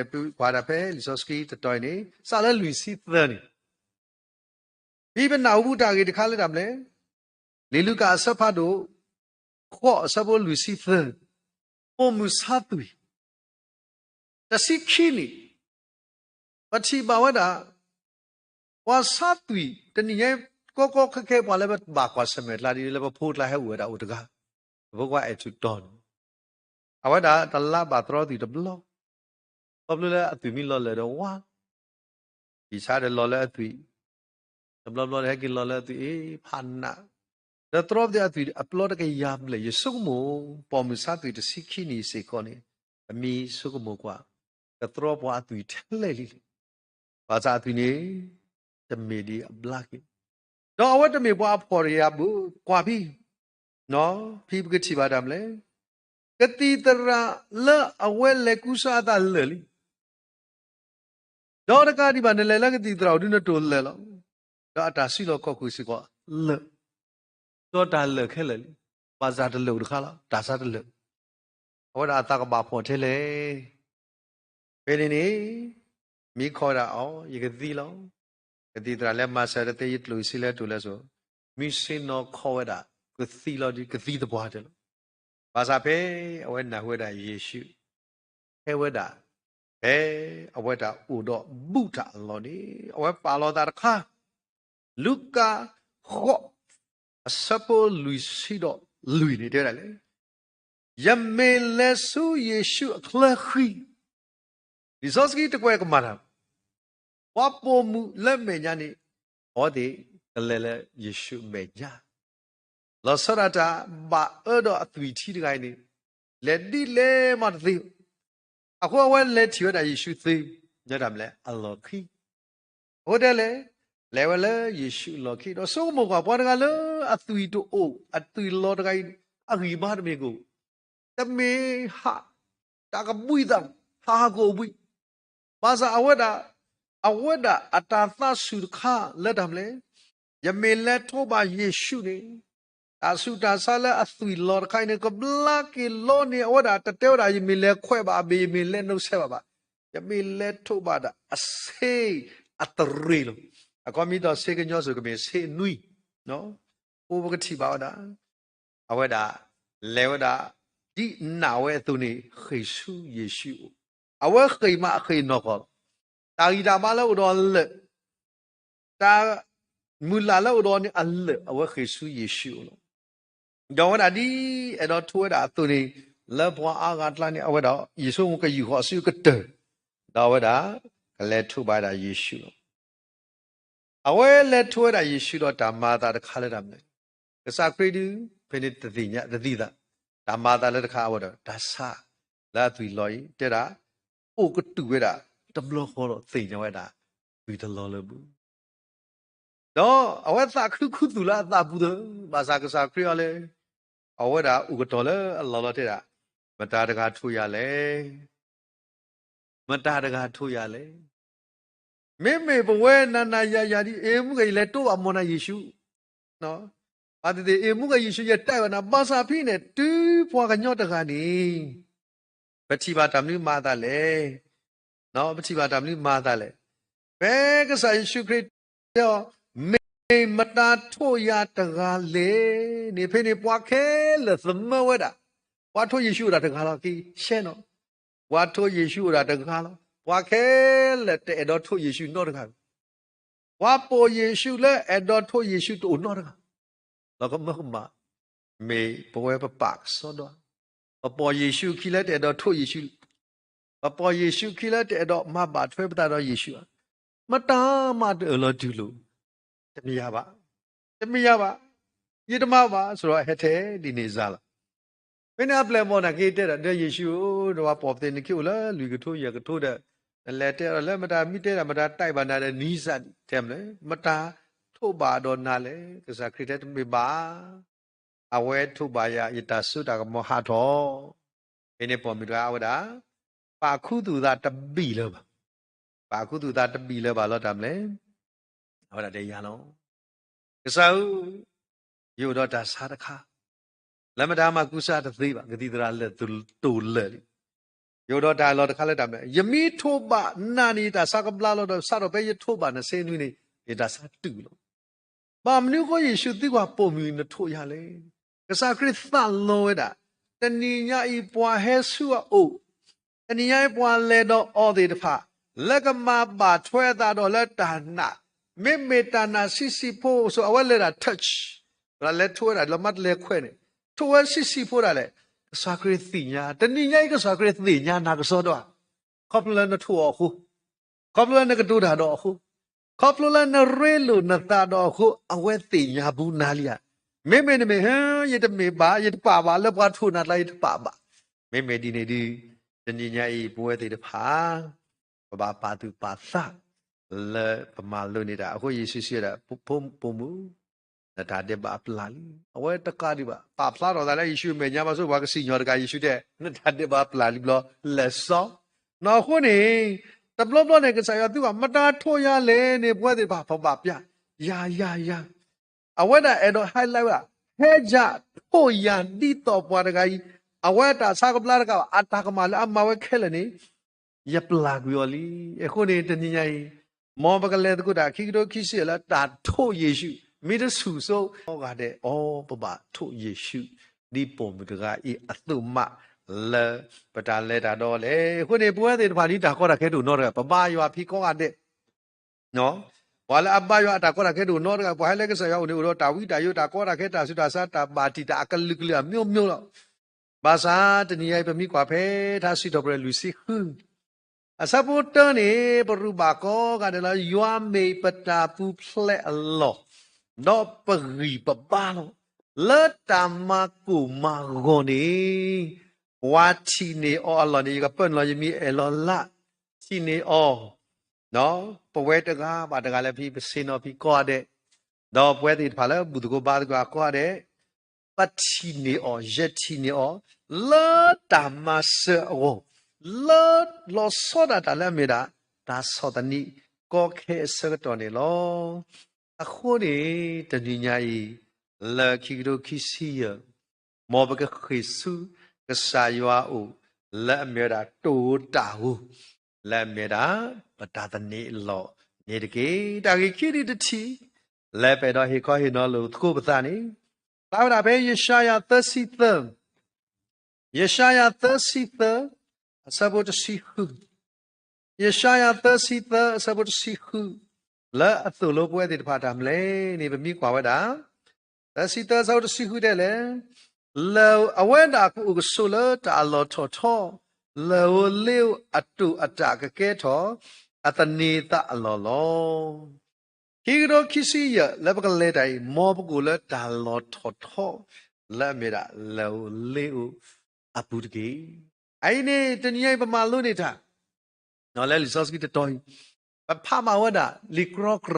ပကွၢ်ဝဲဒၣ်ဖဲလံာ်စီဆှံတတီၤအံၤန့ၣ် စးလၢလွံၢ်ဆံသၢန့ၣ် ဒ်ပနၢ်ဟူပူၤတၢ်ဂ့ၢ်တခါလၢတၢ်မနုၤလဲၣ်, လံာ်လူၤကၣ်အဆၢဖးဒိၣ်ဃိး အဆၢဖိလွံၢ်ဆံသၢ, ပိာ်မုၣ်ဆါသွံၣ် တဆံခံနံၣ်, ပထံၣ်ဘၣ်ဝဲဒၣ် ပှၤဆါသွံၣ်တနံၤညါ ကီကီခဲခဲ ပှၤလၢပဘၣ်ကွၢ်ဆၢၣ်မဲာ်ကျါဒ်လၢပဖိကျါဟဲအိၣ်ဝဲဒၣ်အိၣ်တဂၤ, ပဖိခွါအဲၣ်ထူးတီၤန့ၣ်, အဝဲဒၣ်တလါဘၣ်သရီသွံၣ်တဘျီ, ခီဖျိလၢအသွံၣ်မ့ၢ်လီၤလၢာ်ဒီးဝါ, အံၤဆါဒီးလီၤလၢအသွံၣ်, တဘျီဘျီဒီးဟဲက့ၤလီၤလၢအသွံၣ် အ့ၣ် ဖးနး, နသြီပသ့ၣ်အသွံၣ်အပျီတကယၤဘျဲၣ်, ယဆိကမိၣ် ပိာ်မုၣ်ဆါသွံၣ်တဆံခံနံၣ်စ့ၢ်ကီးန့ၣ် အမံၤဆိကမိၣ်ကွၢ်, ကသြီပှၤအသွံၣ်ထဲလဲၣ်လံလဲၣ်. ဘၣ်ဆၣ်အသွံၣ်န့ၣ် တမ့ၢ်ဒ်အဘျါက့ၤ, ဒီးအဝဲတမ့ၢ်ပှၤအဖှီၣ်တယၤဘၣ်, ကွၢ်ဖံ, ဖံပကထံၣ်ဘၣ်တၢ်မနုၤလဲၣ်, ကသံၣ်သရၣ်လၢအဝဲလဲၤကူစါအသးလၢာ်လံ. ဒီးတကးဒံးဘၣ် နလဲၤလၢကသံၣ်သရၣ်အိၣ်ဒုးနတိၢ်လၢာ်လီၤ. ဒီးအတၢ်စုလီၢ်ခီၣ်ခိၣ်စ့ၢ်ကီးလၢာ်, ဒီးတၢ်လၢာ်ခဲလၢာ်လံ. ဘၣ်ဆၣ်တလၢာ်အိၣ်တခါလီၤ, တၢ်ဆါတလၢာ်, အဝဲဒၣ်အသးကဘၣ်ဖှီၣ်ထဲလဲၣ်. ဖဲန့ၣ်န့ၣ် မံခီဝဲဒၣ်အီၤ, ယကသံလီၤ. ကသံၣ်သရၣ်လဲၤမၤစၢၤတသ့, ယကျိၣ်စ့လဲၤတိၢ်လဲၤဆိး, မံဆ့ၣ်နီၤခီဝဲဒၣ်, ကသံလီၤဒီးကသံသပှၢ်တၢၢ်လီၤ. ဘၣ်ဆၣ်ဖဲအဝဲနၢ်ဟူဝဲဒၣ်ယ့ၣ်ၡူး ဟဲဝဲဒၣ်, ဖဲအဝဲတၢ်အိၣ်ဒီးဘူၣ်တၢ်အလီၢ်န့ၣ် အဝဲပာ်လီၤသးတခါ, လူၤကၣ် ဃိး, အဆၢဖိလွံၢ်ဆံဒီးလွံၢ်န့ၣ် တဲဝဲဒၣ်လဲၣ်, ယမ့ၢ်လဲၤဆူယ့ၣ်ၡူးအချၢဃံ, လံာ်စီဆှံတကွဲးကမၣ်တၢ်, ပှၤပိာ်မုၣ်လၢမဲာ်ညါန့ၣ် အဝဲသ့ၣ်ကလဲၤလၢယ့ၣ်ၡူးအမဲာ်ညါ လီၤဆီဒၣ်တၢ်ဘၣ်အၢဒီးအသွံၣ်ထံတဂၤအံၤန့ၣ် လဲၤဒ်လဲၣ်မးတသ့ဘၣ်. အဃိအဝဲလဲၤထံၣ်ဝဲဒၣ်ယ့ၣ်ၡူးသ့, လၢတၢ်မနုၤလဲၣ် အလီၢ်ခံ, အဃိတဲလဲၣ်, လဲၤဝဲလၢယ့ၣ်ၡူးအလီၢ်ခံ ဒီးဆိကမိၣ်ကွၢ်ပှၤတဂၤလၢအသွံၣ်တအိၣ် အသွံၣ်လီၤတဂၤအံၤ အဂံၢ်ဘါတမ့ၢ်ကအိၣ်, တမ့ၢ်ဟး, တၢ်ကဘှံးသး, ဟးဟးကအိၣ်ဘှံး ဘၣ်ဆၣ်အဝဲဒၣ်, အဝဲဒၣ်အတၢ်သးဆူၣ်တခါလၢတၢ်မနုၤလဲၣ်, ယမ့ၢ်လဲၤထိးဘၣ်ယ့ၣ်ၡူးန့ၣ်, တၢ်ဆူးတၢ်ဆါလၢအသွံၣ်လီၤတခါအံၤန့ၣ် ကဘျါက့ၤလီၤန့ၣ် အဝဲဒၣ်တတဲဝဲဒၣ် ယမ့ၢ်လဲၤခွဲးဘၣ်အဘ့ၣ် ယမ့ၢ်လဲၤနုာ်ဆဲးဘၣ်ဘၣ်, ယမ့ၢ်လဲၤထိးဘၣ်ဒၣ်အဆ့အတရ့ၣ်လီၤ. အခီပညီဒီးဆ့ကညီစ့ၢ်ကီးမ့ၢ်ဆ့နွံ, အိၣ်ပကထံၣ်ဘၣ်ဝဲဒၣ် အဝဲဒၣ်လဲၤဝဲဒၣ် ဒ်နာ်ဝဲအသိးန့ၣ် ဃ့ၢ်ဆူယ့ၣ်ၡူးအအိၣ်, အဝဲဃ့ၢ်မးအဃ့ၢ်နီၢ်ကီၢ်လီၤ. တၢ်ဂံၢ်တၢ်ဘါလၢအိၣ်ဒီးအလၢာ်, တၢ်မုၢ်လၢ်လၢအိၣ်ဒီးန့ၣ်အလၢာ် အဝဲဃ့ၢ်ဆူယ့ၣ်ၡူးအအိၣ်လီၤ. ဒီးအဝဲဒၣ်ဒ်အဲၣ်ဒိးထိးဝဲဒၣ်အသိးန့ၣ် လၢပှၤအါဂၤအကျါန့ၣ် အဝဲဒၣ်ယဆိကမိၣ်ကယူာ်ဃီၤအစုကတၢၢ်, ဒီးအဝဲဒၣ်ကလဲၤထိးဘၣ်ဝဲဒၣ်ယ့ၣ်ၡူးလီၤ. အဝဲလဲၤထိးဝဲဒၣ်ယ့ၣ်ၡူးဒီးတၢ်မၤအသးတခါလၢတၢ်မနုၤလဲၣ်, ကစၢ်ခရံာ်ဒုး ဖဲန့ၣ်တသ့ၣ်ညါတသံသး, တၢ်မၤအသးလၢတခါအဝဲဒီး တၢ်ဆါလၢအသွံၣ်လီၤအံၤ တဲဒၣ် အိၣ်ကတူၢ်ဝဲဒၣ်တဘျီဃီဒီးသ့ၣ်ညါဝဲဒၣ် သွံၣ်တလီၤလၢၤဘၣ် ဒီးအဝဲသးခုခူသူၣ်လၢအသးပူၤသၢ, ဘၣ်ဆၣ်ကစၢ်ခရံာ်အီၤလဲၣ်, အဝဲဒၣ်အိၣ်ကတီၤလၢအလီၢ်လီၤတဲဒၣ်, မတၤတဂၤထိးယၤလဲၣ်, မတၤတဂၤထိးယၤလဲၣ်. မ့မ့ၢ်ပဝဲနၤနၤယၤယၤဒ်အံၤ မုၢ်ဂၤယလဲၤတိၢ်ဘၣ်မီၢ်နၤယ့ၣ်ၡူး, ဘၣ်သ့ၣ်သ့ၣ် အံၤမုၢ်ဂၤယ့ၣ်ၡူးယတဲဘၣ်နၤ, ဘၣ်ဆၣ်ဖဲန့ၣ် တုၤပှၤကညီတဂၤန့ၣ် ပထံၣ်ဘၣ်တၢ်မနုၤမၤအသးလဲၣ်, ပထံၣ်ဘၣ်တၢ်မနုၤမၤအသးလဲၣ်. ဖဲကစၢ်ယ့ၣ်ၡူးခရံာ်တဲအီၤ, မ့ၢ်မတၤထိးယၤတဂၤလဲၣ်န့ၣ် ဖဲန့ၣ်ပှၤခဲလၢာ်သမၢဝဲဒၣ်, ပှၤထိးယ့ၣ်ၡူးအိၣ်ဒၣ်တဂၤလီၤ, က့ၤရှဲနီၤ, ပှၤထိးယ့ၣ်ၡူးအိၣ်ဒၣ်တဂၤလီၤ. ပှၤခဲလၢာ်တအဲၣ်ဒိးထိးယ့ၣ်ၡူးနီတဂၤ, ပှၤပိာ်ယ့ၣ်ၡူးလၢအဲၣ်ဒိးထိးယ့ၣ်ၡူးတအိၣ်နီတဂၤ လီၤကမၢကမၣ်, မ့ၢ်ပဝဲပပာ်ကစီဒီဧါ, ပပိာ်ယ့ၣ်ၡူးခံလၢတအဲၣ်ဒိးထိးယ့ၣ်ၡူး, ပပိာ်ယ့ၣ်ၡူးခံလၢတအဲၣ်ဒိးမၤဘၣ်ထွဲပသးဒီးယ့ၣ်ၡူးဧါ, မတၤမးတအၢၣ်လီၤတူၢ်လိာ်, တမ့ၢ်ယၤဘၣ်, တမ့ၢ်ယၤဘၣ်, ယတမၤဘၣ် ဆိးဒီးဟဲထဲဒ်န့ၣ်စ့ၢ်လီၤ. မ့ၢ်န့ၣ်အပျဲၢ်အဘီၣ်န့ၣ် က့ၤတဲဒၣ်ဒီးယ့ၣ်ၡူးဧၢ, ဒီးပှၤပိာ်ပသ့ၣ်နခံအိၣ်လၢလွံၢ်ကထိယဲၢ်ကထိဒီး, နလဲၤတဲအီၤလၢမတၤမံတဲဒၣ် မတၤတဲဘၣ်နၤဒီးနံၤစၢ်ဒံး တဲမနုၤလဲၣ်, မတၤထိးဘၣ်ဒီးနၤလဲၣ်. ကစၢ်ခရံာ်တဲတမ့ၢ်ဘၣ်, အဝဲထိးဘၣ်ယၤ ယတၢ်စိတၢ်ကမီၤဟးထီၣ်, ဖဲန့ၣ်ပိာ်မုၣ်တဂၤအဝဲဒၣ် ပာ်ခူသူၣ်သးတဘံၣ်လၢၤဘၣ်, ပာ်ခူသူၣ်သးတဘံၣ်လၢၤဘၣ်လီၤတၢ်မနုၤလဲၣ်, အဝဲဒၣ်တဲယၤလီၤ, ကစၢ်ဧၢ, ယအိၣ်ဒီးတၢ်ဆါတခါ လၢမတၤမၤကူစါတသ့ဘၣ်, ကသံၣ်သရၣ်လၢာ်တိၢ်လၢာ်လံ, ယအိၣ်ဒီးတၢ်အလီၢ်တခါလၢတၢ်မနုၤလဲၣ်, ယမ့ၢ်ထိးဘၣ်နၤန့ၣ် ယတၢ်ဆါကဘျါလီၤဒီး စးထီၣ်ဖဲယထိးဘၣ်နဆ့နွံန့ၣ် ယတၢ်ဆါတုာ်လီၤ. ဘၣ်မနုၤအဃိ ယ့ၣ်ၡူးသံကွၢ်ပိာ်မုၣ်နထိးယၤလဲၣ်. ကစၢ်ခရံာ်သးလီဝဲဒၣ်, တနံၤညါအံၤပှၤဟဲဆူအအိၣ်, တနံၤညါအံၤပှၤလဲၤဒီးအီၤသ့ၣ်တဖၣ် လၢကမၤဘၣ်ထွဲအသးဒီးလၢတၢ်နာ်, မ့မ့ၢ်တၢ်နာ်ဆံးဆံးဖိအသိး အဝဲလဲၤဒၣ် touch, ပှၤလဲၤထိးဝဲဒၣ်လီၤမးတလဲၤခွဲးန့ၣ်, ထိးဝဲဆံးဆံးဖိဒၣ်လဲာ်, ကစၢ်ခရံာ်သ့ၣ်ညါ, တနံၤညါအံၤကစၢ်ခရံာ်သ့ၣ်ညါနၤကစီဒီဧါ, ခီဖျိလၢနထိးအီၤအဃိ ခီဖျိလၢနကတိၤတၢ်ဒီးအဃိ, ခီဖျိလၢနရ့လိာ်နသးဒီးအဃိ အဝဲသ့ၣ်ညါဘူးနၤလံဧါ. မ့မ့ၢ်နမ့ၢ် ဟ့, ယတမ့ၢ်ဘၣ်, ယတပာ်ဘၣ်, လၢပှၤထိၣ်နၤကျါ ယတပာ်ဘၣ်. မ့မ့ၢ်ဒ်န့ၣ်ဒီး တနံၤညါအံၤ ပဝဲသ့ၣ်တဖၣ် ပဘၣ်ပာ်သူၣ်ပာ်သး လၢပမၤလိန့ၢ်တၢ်. အဃိယ့ၣ်ၡူးစံးဝဲဒၣ်, ဖိမုၣ်, နတၢ်ဒဲးဘးအပျၢ်လံ. အဝဲတကးဒံးဘၣ် ပာ်ဖျါထီၣ်သးလၢယ့ၣ်ၡူးအမဲာ်ညါ ဘၣ်ဆၣ်ပှၤကစံၣ်ညီၣ်တကး ယ့ၣ်ၡူးတဲ နတၢ်ဒဲးဘးပျၢ်လံဘျီ လဲၤစီ. နီၢ်အဃိန့ၣ် တဘျီဘျီန့ၣ် ကစၢ်ယွၤသံကွၢ် မတၤထိၣ်ယၤလဲၣ်န့ၣ် ပဝဲသ့ၣ်တဖၣ် ပဘၣ်ပျၢ် ယၤ ယၤ ယၤ. အဝဲဒၣ်အဲၣ်ဒိး highlight ဝဲဒၣ် ဟဲယၤထိၣ်ယၤဒ်သိးပှၤတဂၤအံၤ အဝဲတၢ်ဆါကဘျါတကးဘၣ် အတၢ်ကမၣ်လၢအမၤဝဲခဲလၢာ်န့ၣ် ယပျၢ်ကွံာ်အီၤလံ. အဃိန့ၣ် တနံၤညါအံၤ မ်ပကလဲၤသကိးတၢ် ခံကထိခံဆံယဲၢ်လၢတၢ်ထိၣ်ယ့ၣ်ၡူး မ့ၢ်တဆူၣ်စိကိးဂၤဒဲးအီၤ ပဘၣ်ထိၣ်ယ့ၣ်ၡူး ဒ်ပိာ်မုၣ်တဂၤအံၤအသိးမး လၢပတၢ်လဲၤတၢ်ဒီးလဲၣ်. အဃိန့ၣ် ပဝဲသ့ၣ်တဖၣ်န့ၣ် တၢ်ကီတၢ်ခဲတအိၣ်နီတဂၤ ပဘါယွၤဖံးကိးဂၤဒဲး ပှၤလၢအဘါယွၤအတၢ်ကီတၢ်ခဲတအိၣ်နီတဂၤ ပှၤဟဲလၢကစၢ်ယွၤအိၣ်န့ၣ် အိၣ်ဒီးတၢ်ဝံတၢ်ယိး တၢ်ကီတၢ်ခဲ တၢ်ဆူးတၢ်ဆါ တၢ်ဘၣ်တံာ်တာ်အကလုာ်ကလုာ်အမျိုးမျိုးလီၤ. ဘၣ်ဆၣ်တနံၤညါအံၤ ပမ့ၢ်ကွၢ်ဖဲထါစံးထီၣ်ပတြၢၤလွံၢ်ဆံဃု အဆၢဖိတၢန့ၣ် ပရူးဘၣ်ကိးဂၤဒဲးလၢ ယွၤမ့ၢ်ပတၢ်ပူၤဖျဲးအလီၢ် ဒီးပဂံၢ်ပဘါလီၤ. လၢတၢ်မၤကိၢ်မၤဂီၤန့ၣ် ပှၤထံၣ်န့ၢ်အီၤအလီၢ်န့ၣ် ယကပၢနုာ်လီၤ ယမံၤအဲၣ်လီၤလး ထံၣ်န့ၢ်အီၤ ပဝဲတဂၤဘၣ်တဂၤလၢဖဲပဆ့ၣ်နီၤဖံးကိးဂၤဒဲး, ဒီးပဝဲသ့ၣ်တဖၣ်လၢဘူၣ်သကိးဘါသကိးအကိးဂၤဒဲး, ပထံၣ်န့ၢ်အီၤ ယထံၣ်န့ၢ်အီၤ လၢတၢ်မၤစၢၤအဂီၢ်, လၢလီၤဆီဒၣ်တၢ်လၢအမ့ၢ်ဒၣ် တၢ်ဆီၣ်သနံးကီခဲအဆၢကတီၢ်န့ၣ်လီၤ. အဃိန့ၣ် တနံၤညါအံၤ လၢခံကထိခံဆံယဲၢ် မ်ပကဃ့ၢ်ဆူကစၢ်ယွၤအအိၣ် လၢအမ့ၢ်ဝဲဒၣ်တိၤတၢ်ဧိၤ, လၢအမ့ၢ်ဝဲဒၣ် ပတၢ်သန့ၤအလီၢ်န့ၣ်တက့ၢ်. တၢ်ဂ့ၢ်ခံဒုတထံၣ် လၢပအဲၣ်ဒိးဟ့ၣ်ခီဟ့ၣ်နီၤလိာ်သကိးပသးန့ၣ် ဖျါဝဲဒၣ်ဖဲယၡါယၤသၢဆံသၢ, ယၡါယၤသၢဆံသၢ အဆၢဖိတဆံဃု, ယၡါယၤသၢဆံသၢ အဆၢဖိတဆံဃု, လၢအသိၣ်လိပဝဲသ့ၣ်တဖၣ်တၢ်မနုၤလဲၣ်န့ၣ် ပမ့ၢ်ကွၢ်ဝဲဒၣ် သၢဆံသၢ အဆၢဖိတဆံဃုတဲလဲၣ်, လၢအဝဲဒၣ်ကအိၣ်ကဆိးလၢတၢ်အလီၢ်ထီၣ်ထီ, လၢၢ်ဧိၤလ့ဧိၤအတိာ်အတၢ်ကကဲထီၣ် အသန့ၤသးအလီၢ်လီၤ. ခံကထိခံဆံယဲၢ် လၢပကလဲၤတၢ်အံၤ မ်ပကအိၣ်လၢတၢ်လီၢ်ထီၣ်ထီ လၢအမ့ၢ်ဒၣ်လၢၢ်ဧိၤလ့ဧိၤအပူၤတက့ၢ်. အအံၤန့ၣ် တနံၤညါအံၤ ပမၤလိန့ၢ်တၢ် လၢလံာ်စီဆှံတတီၤအံၤ ပဖးမၤဝဲဒၣ်လံာ်ကြီကြး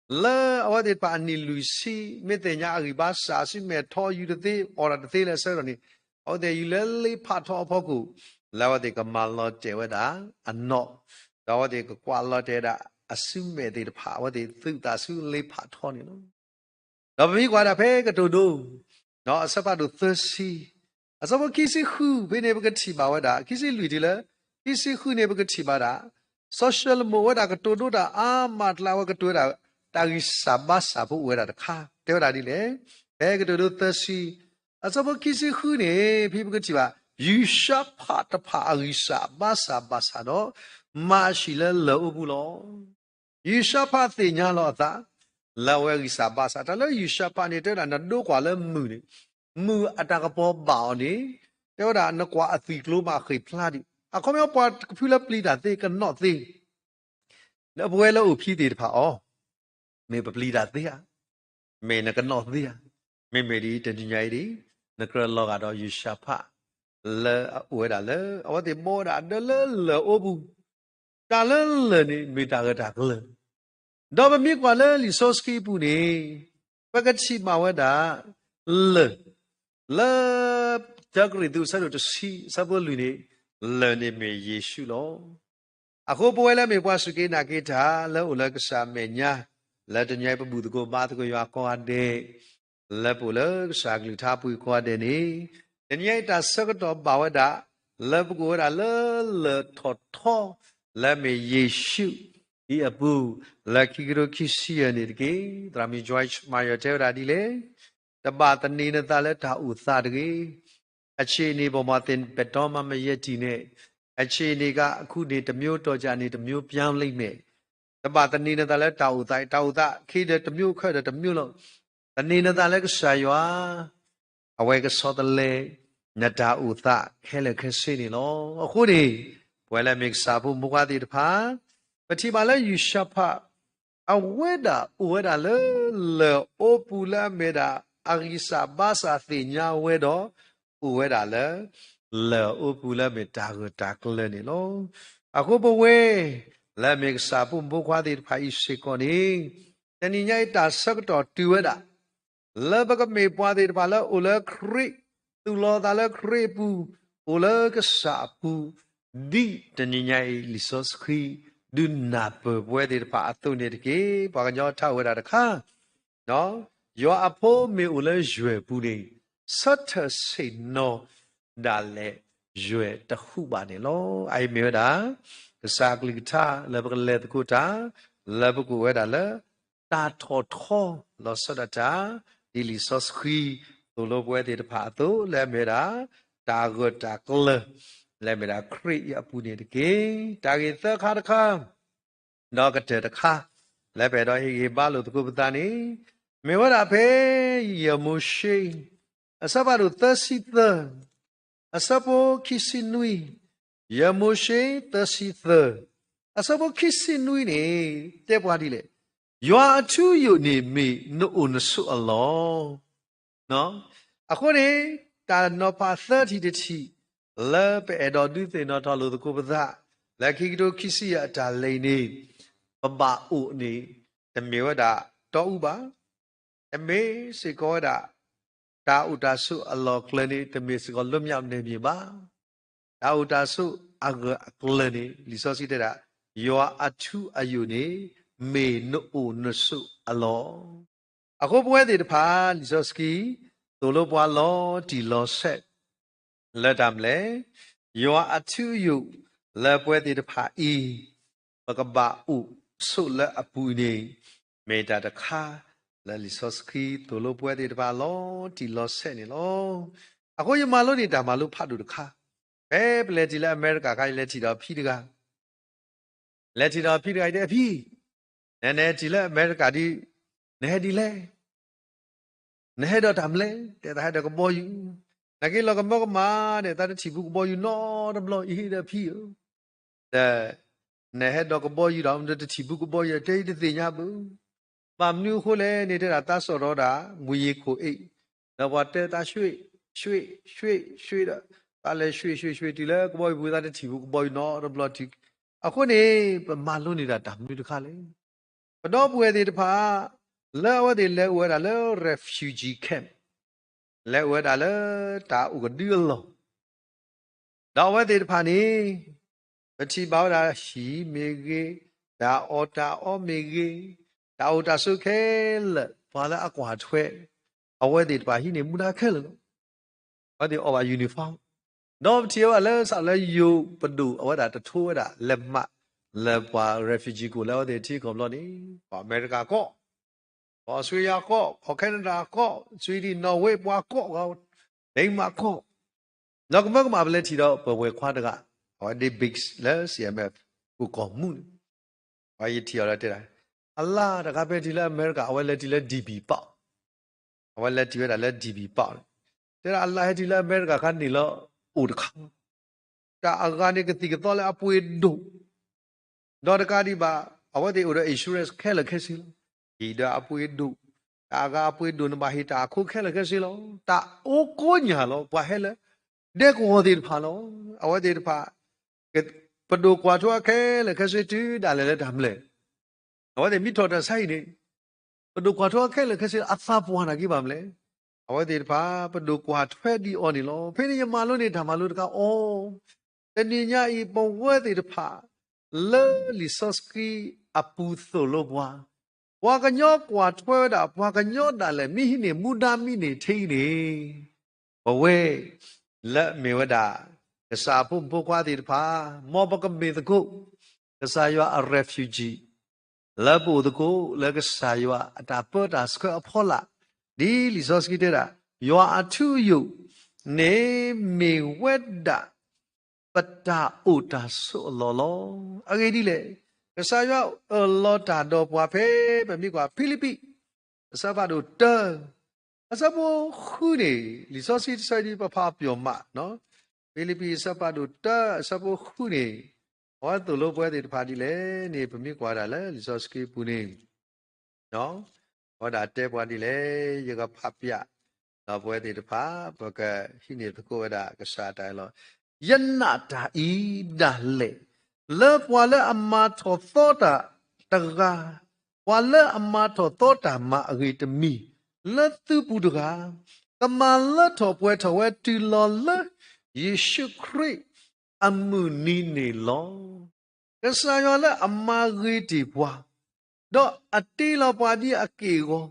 လၢအဝဲသ့ၣ်တဖၣ်အနံၣ်လွံၢ်ဆံ မ့ၢ်သ့ၣ်ညါအဂံၢ်ဘါစၢ် အစုမဲာ်ထီ ယူၤတသ့ အီၣ်တၢ်တသ့လၢအဆၢကတီၢ်န့ၣ် အဝဲသ့ၣ်ယူၤလၢလ့ဖးထီအဖီခိၣ် လၢအဝဲသ့ၣ်ကမၤလီၤတဲာ်ဝဲဒၣ်အနီၣ်, ဒီးအဝဲသ့ၣ်ကကွၢ်လီၤတဲာ်ဝဲဒၣ်အစုမဲာ်သ့ၣ်တဖၣ် အဝဲသ့ၣ်သုးသးဆူလ့ဖးထီန့ၣ်လီၤ. ဒီးပမ့ၢ်ကွၢ်ဒၣ်ဖဲကတိၤဒိ အဆၢဖးဒိၣ်သၢဆံ အဆၢဖိခံဆံဃုဖဲန့ၣ် ပကထံၣ်ဘၣ်ဝဲဒၣ် ခံဆံလွံၢ်တုၤလၢ ခံဆံဃုန့ၣ် ပကထံၣ်ဘၣ်ဒၣ် စီၤၡလိၤမိၣ်ဝဲဒၣ်ကတိၤဒိတၢ်အါမးအကျါ အဝဲကတိၤဝဲဒၣ် တၢ်ဂံၢ်စၢ်ဘါစၢ်ဖိအိၣ်ဝဲဒၣ်တခါ တဲဝဲဒၣ်ဒ်လဲၣ်. ဖဲကတိၤဒိသၢဆံ အဆၢဖိခံဆံဃုန့ၣ် ဖဲပကထံၣ်ဘၣ် ယူၤၡါဖးတဖၣ်အဂံၢ်စၢ်ဘါစၢ်ဘၣ်ဆၣ်ဒီး မၤအဟံၣ်လၢလၢၢ်အိပူၤလီၤ. ယူၤၡါဖးသ့ၣ်ညါလီၤအသး လၢအဝဲအဂံၢ်စၢ်ဘါစၢ် တၢ်လၢယူၤၡါဖးန့ၣ် တဲဝဲဒၣ်နဒိကွၢ်လၢမုၢ်န့ၣ် မုၢ်အတၢ်ကပီၤဘၣ်အီၤန့ၣ် တဲဝဲဒၣ်နကွၢ်အသွံၣ်ကျိၤမးဃ့ၢ်ဖျါဒံး အခီပညီပှၤတဖုလၢပျံၤတၢ်သ့ ကနိးသ့ လၢပဝဲလၢအိၣ်ဖဲသ့ၣ်တဖၣ်အီၤ မ့ၢ်ပပျံၤတၢ်သ့ဧါ, မ့ၢ်နကနိးသ့ဧါ, မ့မ့ၢ်ဒ်တနံၤညါအံၤဒ် နကြၢးလီၤဂာ်ဒီးယူၤၡါဖး လၢအအိၣ်ဝဲဒၣ်လၢ အဝဲသ့ၣ်ဘီဝဲဒၣ်အဒၢလၢလၢၢ်အိပူၤ, တၢ်လၢလၢၢ်န့ၣ် မ့ၢ်တၢ်ဂၢၢ်တၢ်ကျၢၤ, ဒီးပမ့ၢ်ကွၢ်လၢလံာ်စီဆှံအပူၤန့ၣ် ပကထံၣ်ဘၣ်ဝဲဒၣ် လၢၢ် လၢ တၢကရံၣ်သူး အဆၢဒိၣ်တဆံ အဆၢဖိလွံၢ်န့ၣ် လၢၢ်န့ၣ်မ့ၢ်ယ့ၣ်ၡူးလီၤ. အဃိပဝဲလၢမ့ၢ်ပှၤစူၢ်က့ၤနာ်က့ၤတၢ် လၢအိၣ်လၢကစၢ်အမဲာ်ညါ လၢတနံၤအံၤပဘူၣ်သကိးဘါသကိးယွၤကိးဂၤဒဲး လၢပအိၣ်လၢကစၢ်ကလုၢ်ကထါပူၤကိးဂၤဒဲးန့ၣ် တနံၤအံၤတၢ်ဆၢကတီၢ်ဘၣ်ဝဲဒၣ် လၢပကအိၣ်ဝဲဒၣ်လၢလၢၢ်ထီၣ်ထီ လၢမ့ၢ်ယ့ၣ်ၡူး ဒ်အပူၤ လၢခံကထိခံဆံယဲၢ်န့ၣ်တက့ၢ်. သရၣ်မုၣ် Joyce Meyer တဲဝဲဒၣ်ဒ်လဲၣ်, တဘၣ်သန့ၤနသးလၢတၢ်အိၣ်သးတဂ့ၤ. အခြေအနေပေါ်မှာ သင့်ဘယ်တော့မှ မရပ်တည်နဲ့. အခြေအနေက အခုနေတစ်မျိုး တော်ကြာနေတစ်မျိုး ပြောင်းလိမ့်မယ်. တဘၣ်သန့ၤနသးလၢတၢ်အိၣ်သး, တၢ်အိၣ်သးခဲဒီးတစ်မျိုး, ခဲဒီးတစ်မျိုးလီၤ. သန့ၤနသးလၢကစၢ်ယွၤ အဝဲကဆီတလဲ နတၢ်အိၣ်သးခဲလၢာ်ခဲဆ့န့ၣ်လီၤ. အဃိန့ၣ် ပဝဲလၢမ့ၢ်ကစၢ်ဖိမိၢ်ပှၢ်သ့ၣ်တဖၣ် ပထံၣ်ဘၣ်လၢယူၤၡဖး အဝဲဒၣ်အိၣ်ဝဲဒၣ်လၢလၢၢ်အိပူၤလၢအမ့ၢ်ဒၣ် အဂံၢ်စၢ်ဘါစၢ်သ့ၣ်ညါဝဲဒီး အိၣ်ဝဲဒၣ်လၢ လၢၢ်အအိပူၤလၢအမ့ၢ်တၢ်ဂၢၢ်တၢ်ကျၢၤန့ၣ်လီၤ. အဃိပဝဲ လၢအမ့ၢ်ကစၢ်အဖိမုၣ်ဖိခွါသ့ၣ်တဖၣ်အံၤစ့ၢ်ကီးန့ၣ် တနံၤညါအံၤတၢ်ဆၢကတီၢ်တုၤဝဲဒၣ် လၢပကမ့ၢ်ပှၤသ့ၣ်တဖၣ်လၢအိၣ်လၢခရံာ်, သူၣ်လီၤသးလၢခရံာ်အပူၤ, အိၣ်လၢကစၢ်အပူၤ, ဒ်တနံၤညါအံၤလံာ်စီဆှံ ဒုးနၢ်ပၢၢ်ပဝဲသ့ၣ်တဖၣ်အသိးန့ၣ်တက့ၢ်. ပှၤကညီထါဝဲဒၣ်တခါ ယွၤအဖိမ့ၢ်အိၣ်လၢယွဲၢ်ပူၤန့ၣ် ဆၢထၢၣ်ဆ့ၣ်နီၤဒၣ်လဲာ်ယွဲၢ်တဟူးဘၣ်န့ၣ်လီၤ. အအံၤမ့ၢ်ဝဲဒၣ် ကစၢ်အကလုၢ်ကထါလၢပကလဲၤသကိးတၢ်, လၢပကအိၣ်ဝဲဒၣ်လၢ တၢ်ထီၣ်ထီလီၤဆီဒၣ်တၢ်, ဒ်လံာ်စီဆှံသိၣ်လိပဝဲသ့ၣ်တဖၣ်အသိး လၢအမ့ၢ်ဝဲဒၣ် တၢ်ဂၢၢ်တၢ်ကျၢၤ လၢအမ့ၢ်ဒၣ်ခရံာ်အံၤအပူၤန့ၣ်တက့ၢ်. တၢ်ဂ့ၢ်သၢခါတခါ ဒီးကတၢၢ်တခါ လၢပအဲၣ်ဒိးဟ့ၣ်ဂံၢ်ဘါလိာ်သကိးပသးန့ၣ် မ့ၢ်ဝဲဒၣ်ဖဲ ယဲၢ်မိၤၡ့ အဆၢဖးဒိၣ်သၢဆံသၢ အဆၢဖိခံဆံနွံ, ယဲၢ်မိၤၡ့သၢဆံသၢ အဆၢဖိခံဆံနွံန့ၣ် တဲပှၤဒ်လဲၣ်, ယွၤအထူအယိာ်န့ၣ်မ့ၢ်နအိၣ်နဆိးအလီၢ် အဃိန့ၣ် တၢ်နီၤဖးသၢထံၣ်တထံၣ် လၢပအဲၣ်ဒိးဒုးသ့ၣ်နီၣ်ထီၣ်လိာ်သကိးပသး လၢခံကထိခံဆံယဲၢ်အတၢ်လဲၤအံၤန့ၣ် ပဘၣ်အိၣ်န့ၣ် တမ့ၢ်ဝဲဒၣ်တီအူဘၣ်, တမ့ၢ်စ့ၢ်ကီးဝဲဒၣ် တၢ်အိၣ်တၢ်ဆိးအလီၢ်ကျၢၤန့ၣ် တမ့ၢ်စ့ၢ်ကီးလွတ်မြောက်နယ်မြေဘၣ်. တၢ်အိၣ်တၢ်ဆိးအဂၢၢ်အကျၢၤန့ၣ် လံာ်စီဆှံတဲဒၣ် ယွၤအထူအယိာ်န့ၣ် မ့ၢ်နအိၣ်နဆိးအလီၢ်. အဃိပဝဲသ့ၣ်တဖၣ် လံာ်စီဆှံ သိၣ်လိပှၤလီၤတံၢ်လီၤဆဲး လၢတၢ်မနုၤလဲၣ်, ယွၤအထူအယိာ်လၢပဝဲသ့ၣ်တဖၣ်အံၤ ပကဘၣ်အိၣ်ဆိးလၢအပူၤအံၤန့ၣ် မ့ၢ်တၢ်တခါလၢလံာ်စီဆှံ သိၣ်လိပဝဲသ့ၣ်တဖၣ်လီၤတံၢ်လီၤဆဲးန့ၣ်လီၤ. အဃိယမၤလိန့ၢ်တၢ်မၤလိဖးဒိၣ်တခါ, ဖဲပလဲၤတုၤလၢအမဲရကၤအခါ ယလဲၤထံၣ်ဒီးဖံတဂၤ လဲၤထံၣ်ဒီးဖံတဂၤအံၤတဲ ဖံ, န, နဟဲတုၤလၢအမဲရကၤဒီး နဟဲဒ်လဲၣ်, နဟဲဒီးတၢ်မနုၤလဲၣ်, တဲသးဟဲဒီးကဘီယူၤ, နာ်က့လီၤကမၢကမၣ်န့ၣ် သးတထံၣ်ဘူးကဘီယူၤနီတဘျီအံၤဒီးဖံဧၢ, ဒီး နဟဲဒီးကဘီယူၤဒီး နတထံၣ်ဘူးကဘီယူၤ တဲအံၤတသ့ၣ်ညါဘၣ်, ဘၣ်မနုၤအဃိလဲၣ်န့ၣ် တဲဒၣ်သးစိာ်ထီၣ်ဝဲဒၣ် ငွေရည်ခိၣ်အ့ၣ်, ဒီးပှၤတဲသး ရွှေ့, ရွှေ့, ရွှေ့, ရွှေ့ ဒီး သးလဲၤ ရွှေ့ ရွှေ့ ရွှေ့ တုၤလၢကဘီယူၤပူၤ သးတထံၣ်ဘူးကဘီယူၤနီတဘျီတုၤ, အဃိန့ၣ် ပမၤလိန့ၢ်ဒၣ်တၢ်မနုၤတခါလဲၣ်. ပဒီပုၢ်ဝဲၢ်သ့ၣ်တဖၣ် လၢအဝဲသ့ၣ်လဲၤအိၣ်ဝဲဒၣ်လၢ refugee camp, လဲၤအိၣ်ဝဲဒၣ်လၢတၢ်အိၣ်ကဒုအလီၢ် ဒီးအဝဲသ့ၣ်တဖၣ်န့ၣ် ပထံၣ်ဘၣ်ဝဲဒၣ်ဟံၣ်မ့ၢ်ဂ့ၤ, တၢ်အီၣ်တၢ်အီမ့ၢ်ဂ့ၤ, တၢ်အိၣ်တၢ်ဆိးခဲလၢာ် ပှၤလၢအကွၢ်ထွဲ အဝဲသ့ၣ်တဖၣ်ဟံးန့ၢ်မူဒါခဲလၢာ်လီၤ. အဝဲသ့ၣ်အီၣ်ဘၣ် uniform, ဒီးပထံၣ်ဝဲဒၣ်လၢစးလၢယိၤပဒိၣ် အဝဲဒၣ်တထိဝဲဒၣ် လက်မှတ် လၢပှၤ refugee ကအိၣ်လၢအဝဲသ့ၣ်ထံကီၢ်ဘျီန့ၣ် ပှၤအမဲရကၤကီၢ် ကီၢ်အီစထြ့လယါကီၢ်, ကီၢ်ခဲနဒၤကီၢ်, Sweden, Norway ပှၤကီၢ်, Denmark ကီၢ်, ဒီးကမၢကမၣ်ပလဲၤထံၣ်ဒီး ပဝဲၢ်ခွါတဂၤ အဝဲဒ့ base လၢ CMF အိၣ်ကီၢ်မူန့ၣ်, ပှၤယထံၣ်အီၤဒီးတဲဒၣ်, အလါတဂၤဖဲထံၣ်လၢအမဲရကၤ အဝဲလဲၤထံၣ်လၢ DB Park, အဝဲလဲၤထံၣ်ဝဲဒၣ်လၢ DB Park န့ၣ်, တဲဒၣ်အလါဟဲထံၣ်လၢအမဲရကၤအခါန့ၣ်လီၤ အိၣ်တခါ တၢ်အဂၤန့ၣ်ကသံၣ်ကသီလၢအပှ့ၤဒိၣ်, ဒီးတကးဒံးဘၣ် အဝဲသ့ၣ်အိၣ်ဒီး insurance ခဲလၢာ်ခဲဆ့လီၤ. ဟံၣ်ဒီးအပှ့ၤဒိၣ်, တၢ်အဂၤအပှ့ၤဒိၣ်န့ၣ် ဘၣ်ဟ့ၣ်တၢ်အခိခဲလၢာ်ခဲဆ့လီၤ. တၢ်အိၣ်ကိးညၣ်လီၤ. ပှၤဟဲလၢ ဒဲကဝီၤသ့ၣ်တဖၣ်လီၤ. အဝဲသ့ၣ်တဖၣ် ပဒိၣ်ကွၢ်ထွဲအီၤခဲလၢာ်ခဲဆ့တုၤဒၣ်လဲာ်လၢတၢ်မနုၤလဲၣ်. အဝဲသ့ၣ်မ့ၢ်ထီၣ်တၢ်ဆါဟံၣ်န့ၣ် ပဒိၣ်ကွၢ်ထွဲအီၤခဲလၢာ်ခဲဆ့ အသးပှၢ်နာ်က့ဘၣ်မနုၤလဲၣ်. အဝဲသ့ၣ်တဖၣ် ပဒိၣ်ကွၢ်ထွဲဒံးအီၤန့ၣ်လီၤ. ဖဲန့ၣ်ယမၤလိန့ၢ်တၢ်မၤလိတခါအီၤ, တနံၤညါအံၤ ပဝဲသ့ၣ်တဖၣ် လၢလံာ်စီဆှံအပူၤသိၣ်လိပှၤ, ပှၤကညီကွၢ်ထွဲဝဲဒၣ် ပှၤကညီဒၣ်လဲာ် မ့ၢ်ဟံးန့ၢ်မူဒါမံးန့ၢ်ထဲအံၤန့ၣ် ပဝဲ လၢအမ့ၢ်ဝဲဒၣ် ကစၢ်အဖိမုၣ်ဖိခွါသ့ၣ်တဖၣ် မ်ပကမ့ၢ်သကိး ကစၢ်ယွၤအ refugee လၢပအိၣ်သကိးလၢကစၢ်ယွၤအတၢ်ပၢတၢ်ဆှၢအဖီလာ်, ဒ်လံာ်စီဆှံတဲဒၣ်, ယွၤအထူအယိာ်န့ၣ်မ့ၢ်ဝဲဒၣ် ပတၢ်အိၣ်တၢ်ဆိးအလီၢ်လီၤ. အဂ့ၢ်ဒ်လဲၣ်, ကစၢ်ယွၤအၢၣ်လီၤတၢ်ဒီးပှၤဖဲ ပမ့ၢ်ကွၢ်ဖံလံးပံး အဆၢဖးဒိၣ်တၢ အဆၢဖိဃုန့ၣ်, လံာ်စီဆှံတဆၢဒ်ပဖးပၠီၣ်မး, ဖံလံးပံးအဆၢဖးဒိၣ်တၢ အဆၢဖိဃုန့ၣ်, အဝဲသိၣ်လိပဝဲသ့ၣ်တဖၣ်ဒ်လဲၣ်န့ၣ် ပမ့ၢ်ကွၢ်ဒၣ်လၢလံာ်စီဆှံပူၤန့ၣ် အဝဲဒၣ်တဲပှၤဒ်လဲၣ်, ယကဖးပၠး ဒီးပဝဲသ့ၣ်တဖၣ် ပကဟံးန့ၢ်သကိးဝဲဒၣ်ကစၢ်တၢ်အၢၣ်လီၤ, ယနာ်တၢ်အံၤဒၣ်လဲာ် လၢပှၤလၢအမၤထီၣ်သီတၢ်တဂၤ, ပှၤလၢအမၤထီၣ်သီတၢ်မၤအဂ့ၤတမံၤ လၢသုပူၤတဂၤ, ကမၤလၢထီၣ်ပှဲၤထီၣ်ဝဲတုၤလီၤလၢ ယ့ၣ်ၡူးခရံာ်အမုၢ်နံၤန့ၣ်လီၤ. ကစၢ်ယွၤလၢအမၤဂ့ၤတ့ၢ်ပှၤ, ဒီးအတ့လီၤပှၤဒ်အက့ၢ်အဂီၤ,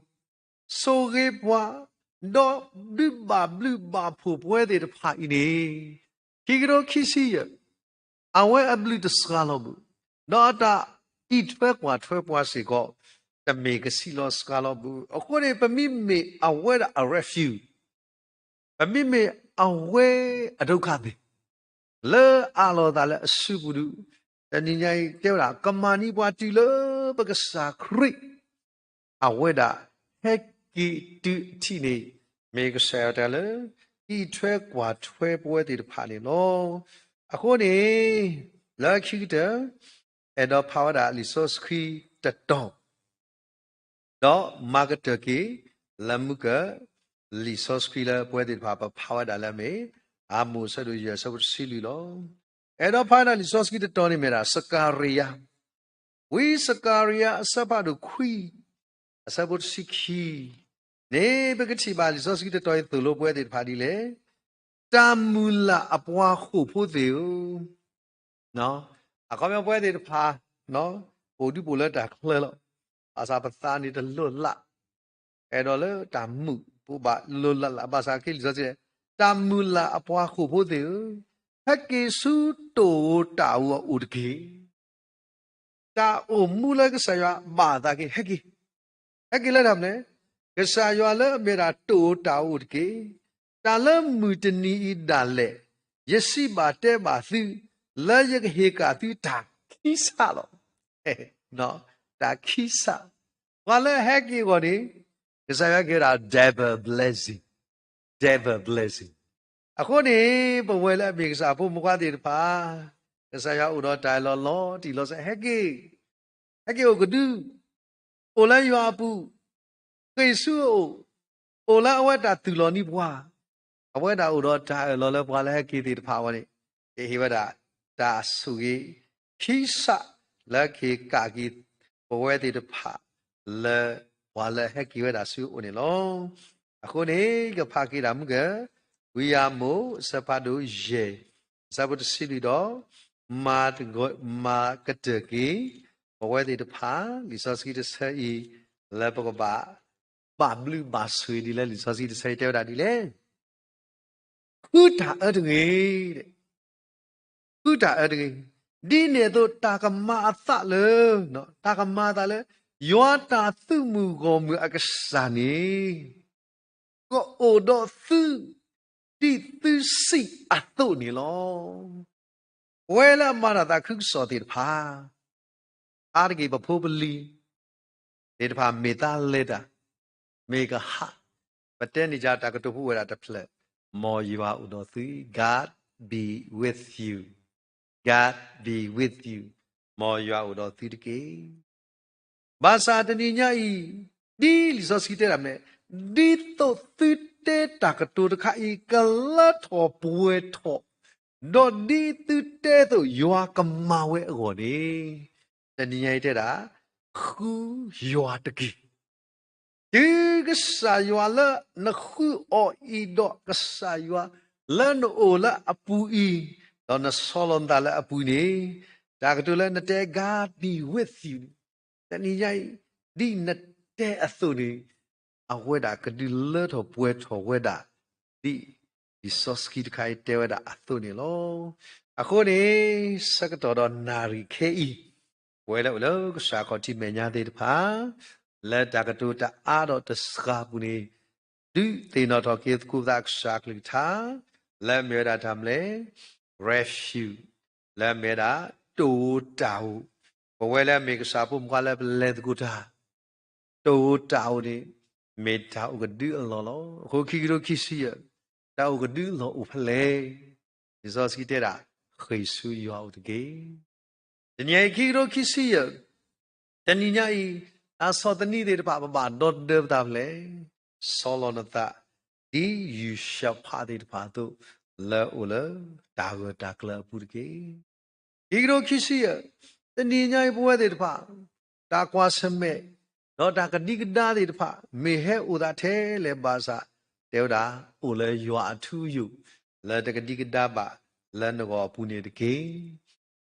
ဆိၣ်ဂ့ၤပှၤ, ဒီးဒုးဘၣ်ဘျုးဘၣ်ဖှိၣ်ပဝဲသ့ၣ်တဖၣ်အံၤန့ၣ်, ခံကထိခံဆံယဲၢ် အဝဲအဘျုးတစှၤလီၤဘၣ်, ဒီးအတၢ်အံးထွဲကွၢ်ထွဲပှၤစ့ၢ်ကီး တမ့ၢ်ကဆံးလီၤစှၤလီၤဘၣ်. အဃိန့ၣ် ပမ့မ့ၢ်အဝဲဒၣ်အ refuge, ပမ့မ့ၢ်အဝဲအဒုက္ခသည် လၢအအးလီၤအသးလၢအစုပူၤဒုး, တနံၤညါအံၤတဲဝဲဒၣ် ကမၤန့ၢ်ပှၤတုၤလၢပကစၢ်ခရံာ် အဝဲဒၣ်ဟဲက့ၤတုၤအထံးန့ၣ် မ့ၢ်ကစၢ်ယွၤတၢ်လၢ အံးထွဲကွၢ်ထွဲပဝဲသ့ၣ်တဖၣ်န့ၣ်လီၤ. အဃိန့ၣ် လၢခံကတၢၢ် အဲၣ်ဒိးဖးဝဲဒၣ်လံာ်စီဆှံတတီၤ ဒီးမၤကတၢၢ်က့ၤ လၢမုၢ်က လံာ်စီဆှံလၢပဝဲသ့ၣ်တဖၣ် ပဖးဝဲဒၣ်လၢအမ့ၢ် အၤမိၣ်အဆၢဒိၣ်ယဲၢ် အဆၢဖိတဆံလွံၢ်လီၤ. အဲၣ်ဒိးဖးဝဲဒၣ်လံာ်စီဆှံတတီၤန့ၣ်မ့ၢ်ဒၣ် စကၤရံယၤ, ဝံစကၤရံယၤအဆၢဖးဒိၣ်ခွံ အဆၢဖိတဆံခံန့ၣ် ပကထံၣ်ဘၣ်လံာ်စီဆှံတတီၤအံၤသိၣ်လိပဝဲသ့ၣ်တဖၣ်ဒ်လဲၣ်, တၢ်မုၢ်လၢ်အပှၤဃိာ်ဖိသ့ၣ်ဧၢ အခီပညီပဝဲသ့ၣ်တဖၣ် အိၣ်ဒံးပိာ်လၢတၢ်ချၢလီၤ. ဘၣ်ဆၣ်ပသးန့ၣ်တလိၣ်လၢ်, အဲၣ်ဒိးလၢတၢ်မုာ် ပဘၣ်လိၣ်လၢ်လၢ် ဘၣ်ဆၣ်ခဲလံာ်စီဆှံ တၢ်မုၢ်လၢ်အပှၤဃိာ်ဖိသ့ၣ်ဧၢ, ဟဲက့ၤဆူတိၢ်ဧိၤတၢ်ဧိၤအအိၣ်တက့ၢ်. တၢ်အိၣ်မူလၢကစၢ်ယွၤဘၣ်အသးက့ၤ ဟဲက့ၤ, ဟဲက့ၤလၢတၢ်မနုၤလဲၣ်, ကစၢ်ယွၤလၢအမ့ၢ်ဒၣ်တိၢ်ဧိၤတၢ်ဧိၤအိၣ်တက့ၢ်. တၢ်လၢမုၢ်တနံၤအံၤဒၣ်လဲာ် ယစံးဘၣ်တဲဘၣ်သု လၢယကဟ့ၣ်ကၣ်သုတၢ်ခံစးလီၤ. တၢ်ခံစး, ပှၤလၢအဟဲက့ၤအဂီၢ်န့ၣ် ကစၢ်ယွၤကဲဝဲဒၣ် double blessing, double blessing. အဃိန့ၣ် ပဝဲလၢအမ့ၢ်ကစၢ်ဖိမုၣ်ဖိသ့ၣ်တဖၣ် ကစၢ်ယွၤအိၣ်ဒီးတၢ်အၢၣ်လီၤလီၤတံၢ်လီၤဆဲး ဟဲက့ၤ, ဟဲက့ၤအိၣ်ကဒု, အိၣ်လၢယွၤအပူၤ, ဃ့ၢ်ဆူအအိၣ်, အိၣ်လၢအဝဲတၢ်သူၣ်လီၤနံၤပှၤ, အဝဲဒၣ်အိၣ်ဒီးတၢ်အၢၣ်လီၤလၢပှၤလၢဟဲက့ၤသ့ၣ်တဖၣ်အဂီၢ်န့ၣ် ကဟ့ၣ်ဝဲဒၣ် တၢ်ဆိၣ်ဂ့ၤ ခံစး လၢကဟ့ၣ်ကၣ်က့ၤ ပဝဲသ့ၣ်တဖၣ် လၢပှၤလၢဟဲက့ၤဝဲဒၣ်ဆူအအိၣ်န့ၣ်လီၤ. အဃိန့ၣ် ယကဖးက့ၤဒၣ်မုၢ်က ဝံယၤမိၣ် အဆၢဖးဒိၣ်ယဲၢ် အဆၢဖိတဆံလွံၢ်ဒီး မၤကတၢၢ်က့ၤ ပဝဲသ့ၣ်တဖၣ် လံာ်စီဆှံတဆၢအံၤ လၢပကဘၣ် ဘၣ်ဘျုးဘၣ်ဆိၣ်ဂ့ၤဒ်လဲၣ် လံာ်စီဆှံတဆၢအံၤတဲဝဲဒၣ်ဒ်လဲၣ်, ဃုတၢ်အၢတဂ့ၤ, ဃုတၢ်အၢတဂ့ၤ, ဒ်န့ၣ်အသိးတၢ်ကမၤအသးလၢ, တၢ်ကမၤအသးလၢ ယွၤတၢ်သုးမုၢ်ဂီၢ်မုၢ်အကစၢ်န့ၣ် ကအိၣ်ဒီးသု ဒ်သုစံးအသိးန့ၣ်လီၤ. ပဝဲလၢအမၤတၢ်သးခုကစီၣ်သ့ၣ်တဖၣ် အါတက့ၢ်ပဖိပလံၤ သ့ၣ်တဖၣ်မ့ၢ်သါလဲၤတၢ်, မ့ၢ်ကဟး, ပတဲန့ၢ်ကတၢ်ကတိၤဖိဝဲဒၣ်တဖျၢၣ်, မ်ယွၤအိၣ်ဒီးသု, God be with you, God be with you, မ်ယွၤအိၣ်ဒီးသုတက့ၢ်. ဘၣ်ဆၣ်တနံၤညါအံၤ, ဒ်လံာ်စီဆှံတဲဒၣ်မ့ၢ်, ဒ်သိးသုတဲတၢ်ကတိၤတခါအံၤ ကလၢထီၣ်ပှဲၤထီၣ်, ဒီးဒ်သုတဲအသိးယွၤကမၤဝဲအဂီၢ်န့ၣ်, တနံၤညါအံၤတဲဒၣ်, ဃုယွၤတက့ၢ်. တုၤကစၢ်ယွၤလၢနဃုအီၤအံၤဒီးကစၢ်ယွၤလၢနအိၣ်လၢအပူၤအံၤ, ဒီးနဆီလီၤနသးလၢအပူၤန့ၣ်, တၢ်ကတိၤလၢနတဲ God be with you န့ၣ်, တနံၤညါအံၤ, ဒ်နတဲအသိးန့ၣ်, အဝဲဒၣ်ကဒုးလၢထီၣ်ပှဲၤထီၣ်ဝဲဒၣ်, ဒ်လံာ်စီဆှံတခါအံၤတဲဝဲဒၣ်အသိးန့ၣ်လီၤ. အဃိန့ၣ်, ဆၢကတီၢ်ဒီးနၣ်ရံၣ်ခဲအံၤ, ပဝဲလၢအိၣ်လၢကစၢ်ခီၣ်ထံးမဲာ်ညါသ့ၣ်တဖၣ်, လၢတၢ်ကတိၤတအါဒီးတစှၤပူၤန့ၣ်, ဒုးသ့ၣ်နီၣ်ထီၣ်က့ၤသကိးပသးကစၢ်အကလုၢ်ကထါ, လၢအမ့ၢ်ဝဲဒၣ်တၢ်မနုၤလဲၣ်, refuge, လၢအမ့ၢ်ဝဲဒၣ် တိၢ်ဧိၤတၢ်ဧိၤ, ပဝဲလၢအမ့ၢ်ကစၢ်ဖိမုၣ်ဖိလၢပလဲၤသကိးတၢ် တိၢ်ဧိၤတၢ်ဧိၤန့ၣ်, မ့ၢ်တၢ်အိၣ်ကဒုအလီၢ်လီၤ. အဃိခံကထိခံဆံယဲၢ်, တၢ်အိၣ်ကဒုအလီၢ်အိၣ်ဖဲလဲၣ်. လံာ်စီဆှံတဲဒၣ်, ဃ့ၢ်ဆူယွၤအအိၣ်တက့ၢ်. တနံၤညါအံၤခံကထိခံဆံယဲၢ်, တနံၤညါအံၤ, တၢ်ဆီၣ်သနံးသ့ၣ်တဖၣ်ပဘၣ်ဒီသဒၢပသးဖဲလဲၣ်. ဆီလီၤနသး, ဒ်ယုၢ်ၡဖးသ့ၣ်တဖၣ်အသိး လၢအိၣ်လၢတၢ်ဂၢၢ်တၢ်ကျၢၤအပူၤတက့ၢ်. ခံကထိခံဆံယဲၢ်, တနံၤညါအံၤပဝဲသ့ၣ်တဖၣ် တၢ်ကွၢ်ဆၢၣ်မဲာ် ဒီးတၢ်ကဒံကဒါသ့ၣ်တဖၣ် မ့ၢ်ဟဲအိၣ်သးထဲလဲၣ်ဘၣ်ဆၣ် တဲဝဲဒၣ် အိၣ်လၢယွၤအထူအယိာ် လၢတကဒံကဒါဘၣ်လၢနဂီၢ်အပူၤန့ၣ်တက့ၢ်.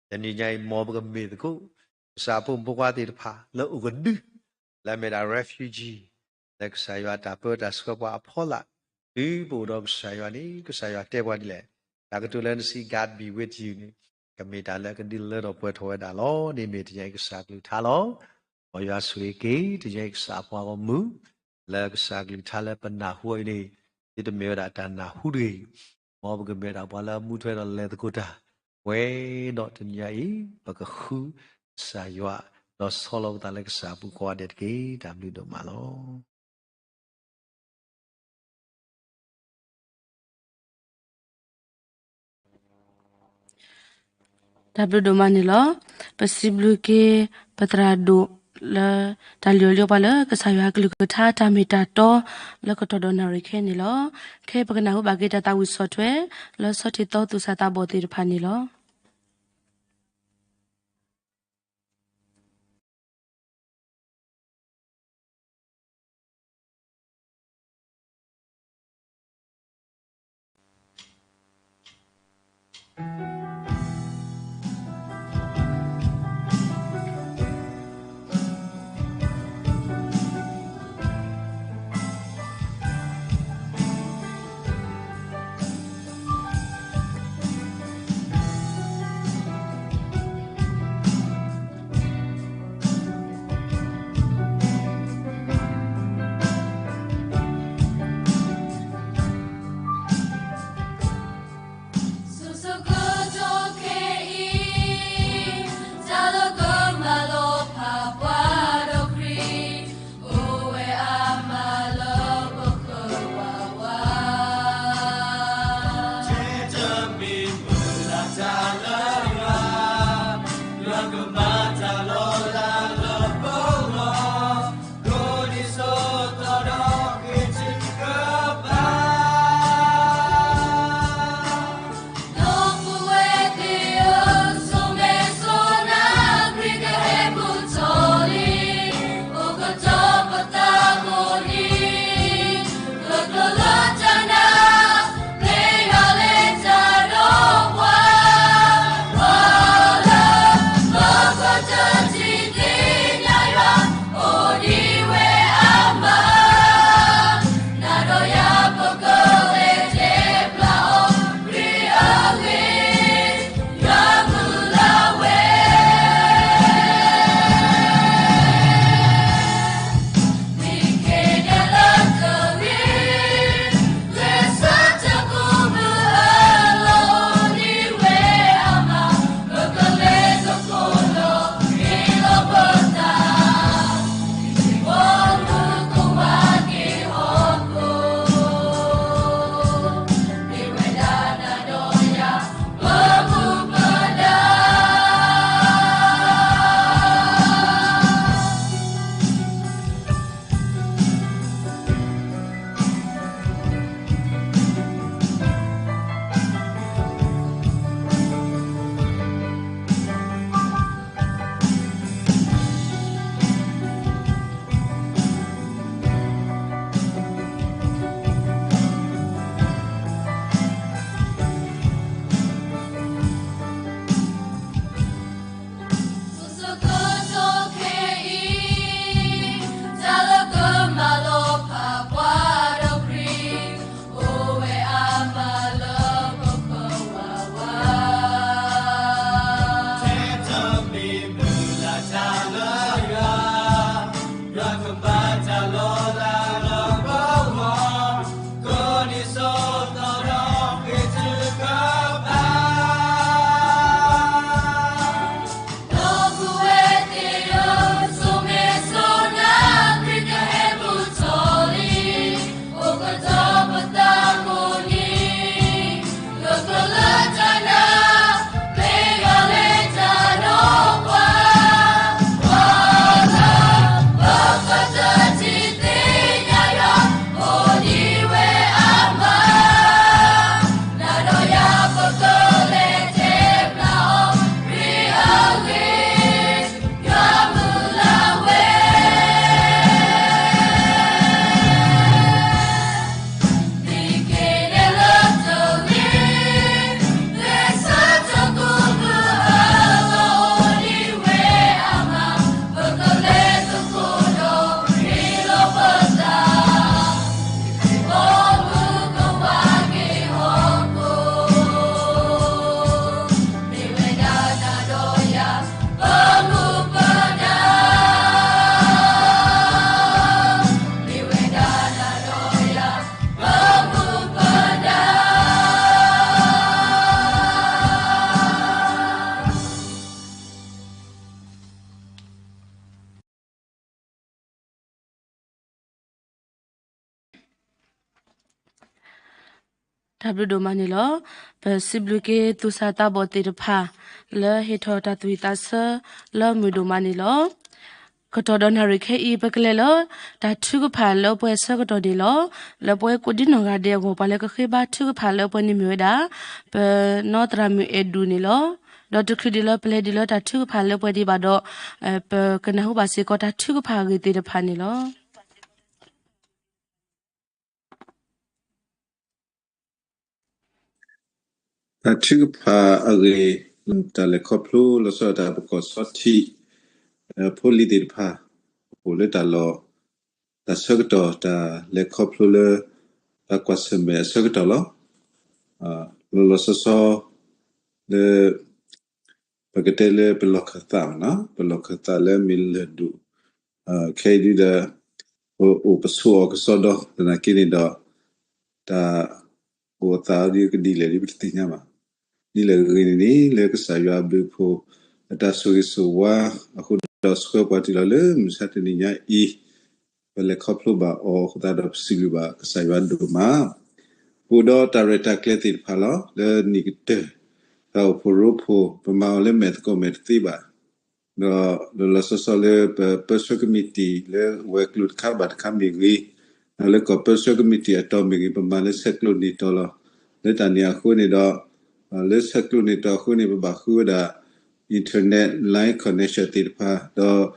တနံၤညါအံၤ မ်ပကမ့ၢ်သကိး ကစၢ်ဖိမုၣ်ဖိခွါသ့ၣ်တဖၣ် လၢအိၣ်ကဒု လၢအမ့ၢ်ဒၣ် refugee လၢကစၢ်ယွၤတၢ်ပၢတၢ်ဆှၢပှၤအဖီလာ်, တုၤပအိၣ်ဒီးကစၢ်ယွၤန့ၣ် ကစၢ်ယွၤတဲပှၤဒ်လဲၣ်, တၢ်ကတိၤလၢနစံး God be with you န့ၣ် ကမ့ၢ်တၢ်လၢအကဒုးလၢထီၣ်ပှဲၤထီၣ်ဝဲဒၣ်လီၤ. န့ၣ်မ့ၢ်တနံၤညါအံၤကစၢ်ကလုၢ်ကထါလီၤ. မ်ယွၤဆိၣ်ဂ့ၤက့ၤ တနံၤညါအံၤကစၢ်အပှၤဂီၢ်မုၢ် လၢကစၢ်ကလုၢ်ကထါလၢပနၢ်ဟူအံၤန့ၣ် ဒ်တမ့ၢ်ဝဲဒၣ်တၢ်နၢ်ဟူတဂ့ၤ, မ်ပကမ့ၢ်ဒၣ်ပှၤလၢအမူထွဲဒီးလဲၤသကိးတၢ် ဝဲဒီးတနံၤညါအံၤ ပကဃုကစၢ်ယွၤ ဒီးဆီလီၤပသးလၢကစၢ်အပူၤကိးဂၤဒဲးတက့ၢ်. တၢ်ဘျုးဒိၣ်မးလီၤ. တၢ်ဘျုးဒိၣ်မးန့ၣ်လီၤ. ပစံးဘျုးက့ၤ ပသရၣ်ဒိၣ်လၢ တၢ်လံၣ်အီၤလံအီၤပှၤလၢကစၢ်ယွၤအကလုၢ်ကထါတၢ်မ့ၢ်တၢ်တီ လၢကတီၢ်ဒီးနၣ်ရံၣ်ခဲအံၤန့ၣ်လီၤ. ခဲအံၤပကနၢ်ဟူဘၣ်က့ၤတၢ်သးဝံၣ်ဆီၣ်ထွဲ လၢဆီထံးသီသူၣ်စၢ်သးဘီၣ်သ့ၣ်တဖၣ်န့ၣ်လီၤ. တၢ်ဘျုးဒိၣ်မးန့ၣ်လီၤ. ပစံးဘျုးက့ၤသူၣ်စၢ်သးဘီၣ်သ့ၣ်တဖၣ် လၢဟ့ၣ်ထီၣ်တၢ်သူၣ်ဝံၣ်သးဆၢလၢမုာ်ဒိၣ်မးန့ၣ်လီၤ. ကတီၢ်ဒီးနၣ်ရံၣ်ခဲအံၤ ပကလဲၤလၢ တၢ်ထုကဖၣ်လၢပှဲၤဆၢကတီၢ်န့ၣ်လီၤ. လၢပဝဲကိးဒံနီၢ်ဂၤဒဲးအဂီၢ် ပှၤလၢကဃ့ဘါထုကဖၣ်လၢပှဲၤန့ၣ်မ့ၢ်ဝဲဒၣ် ပနီၢ်သရၣ်မုၣ်အဲၣ်ဒူၣ်န့ၣ်လီၤ. ဒီးတချုးဒံးလၢပလဲၤဒံးလၢတၢ်ထုကဖၣ်လၢပှဲၤဒံးဘၣ်ဒီး ပကနၢ်ဟူဘၣ်စ့ၢ်ကီးတၢ်ထုကဖၣ်အဂ့ၢ်သ့ၣ်တဖၣ်န့ၣ်လီၤ. တၢ်ထုကဖၣ်အဂ့ၢ် တၢ်လဲၤခီဖျိလီၤဆီဒၣ်တၢ်ပကီၢ်ဆီထံး ဖိလံၤသ့ၣ်တဖၣ် အိၣ်လၢတၢ်လီၢ် တၢ်ဆၢကတီၢ် တၢ်လဲၤခီဖျိလၢ တၢ်ကွၢ်ဆၢၣ်မဲာ်အဆၢကတီၢ်လီၤ. လီၤလီၤဆီဆီ လၢ ပကတဲလၢပလီၢ်ခၢၣ်သးနီၤ ပလီၢ်ခၢၣ်သးလၢမ့ၢ်လၢၢ်ဒိၣ် ခဲအံၤဒုဒီး ပအိၣ်ပဆိးအီၤကစီဒီ သနာ်က့န့ၣ်ဒီး တၢ်အိၣ်အသးဒ်ကဒ်လဲၣ်ဒ်ပတသ့ၣ်ညါဘၣ်. ဒ်လဲၣ်ဂ့ၤဂ့ၤန့ၣ်န့ၣ် လၢကစၢ်ယွၤအဘျုးအဖှိၣ် အတၢ်ဆိၣ်ဂ့ၤဆိၣ်ဝါ အဃိဒီးဆှၢပှၤတုၤလီၤလၢမုၢ်ဆါတနံၤညါအံၤ ပလဲၤခီဖျိဘၣ်အီၤအဃိသတးဒီး ပစံးဘျုးဘၣ်ကစၢ်ယွၤဒိၣ်မး. ပအိၣ်ဒီးတၢ်ရဲၣ်တၢ်ကျဲၤသ့ၣ်တဖၣ်လီၤ. လၢနံၣ်ကတၢၢ် တၢ်အိၣ်ဖှိၣ်ရိဖှိၣ် ပမၤအီၤလၢမဲာ်သကိးမဲာ်တသ့ဘၣ်. ဒီးလီၤလီၤဆီဆီလၢပပၢဆှၢကမံးတံာ်လၢဝဲၤကျိၤတခါဘၣ်တခါမ့ၢ်ဂ့ၤ, လၢကီၢ်ပၢဆှၢကမံးတံာ်အတီၢ်မ့ၢ်ဂ့ၤ ပမၤလၢဆဲးကျိးန့ၢ်တီၤလီၤ. လၢတၢ်န့ၣ်အဃိန့ၣ်ဒီး လၢဆဲးကျိးန့ၢ်တီၤအဃိန့ၣ် ပဘၣ်ဃုဝဲဒၣ် internet line connection သ့ၣ်တဖၣ် ဒီး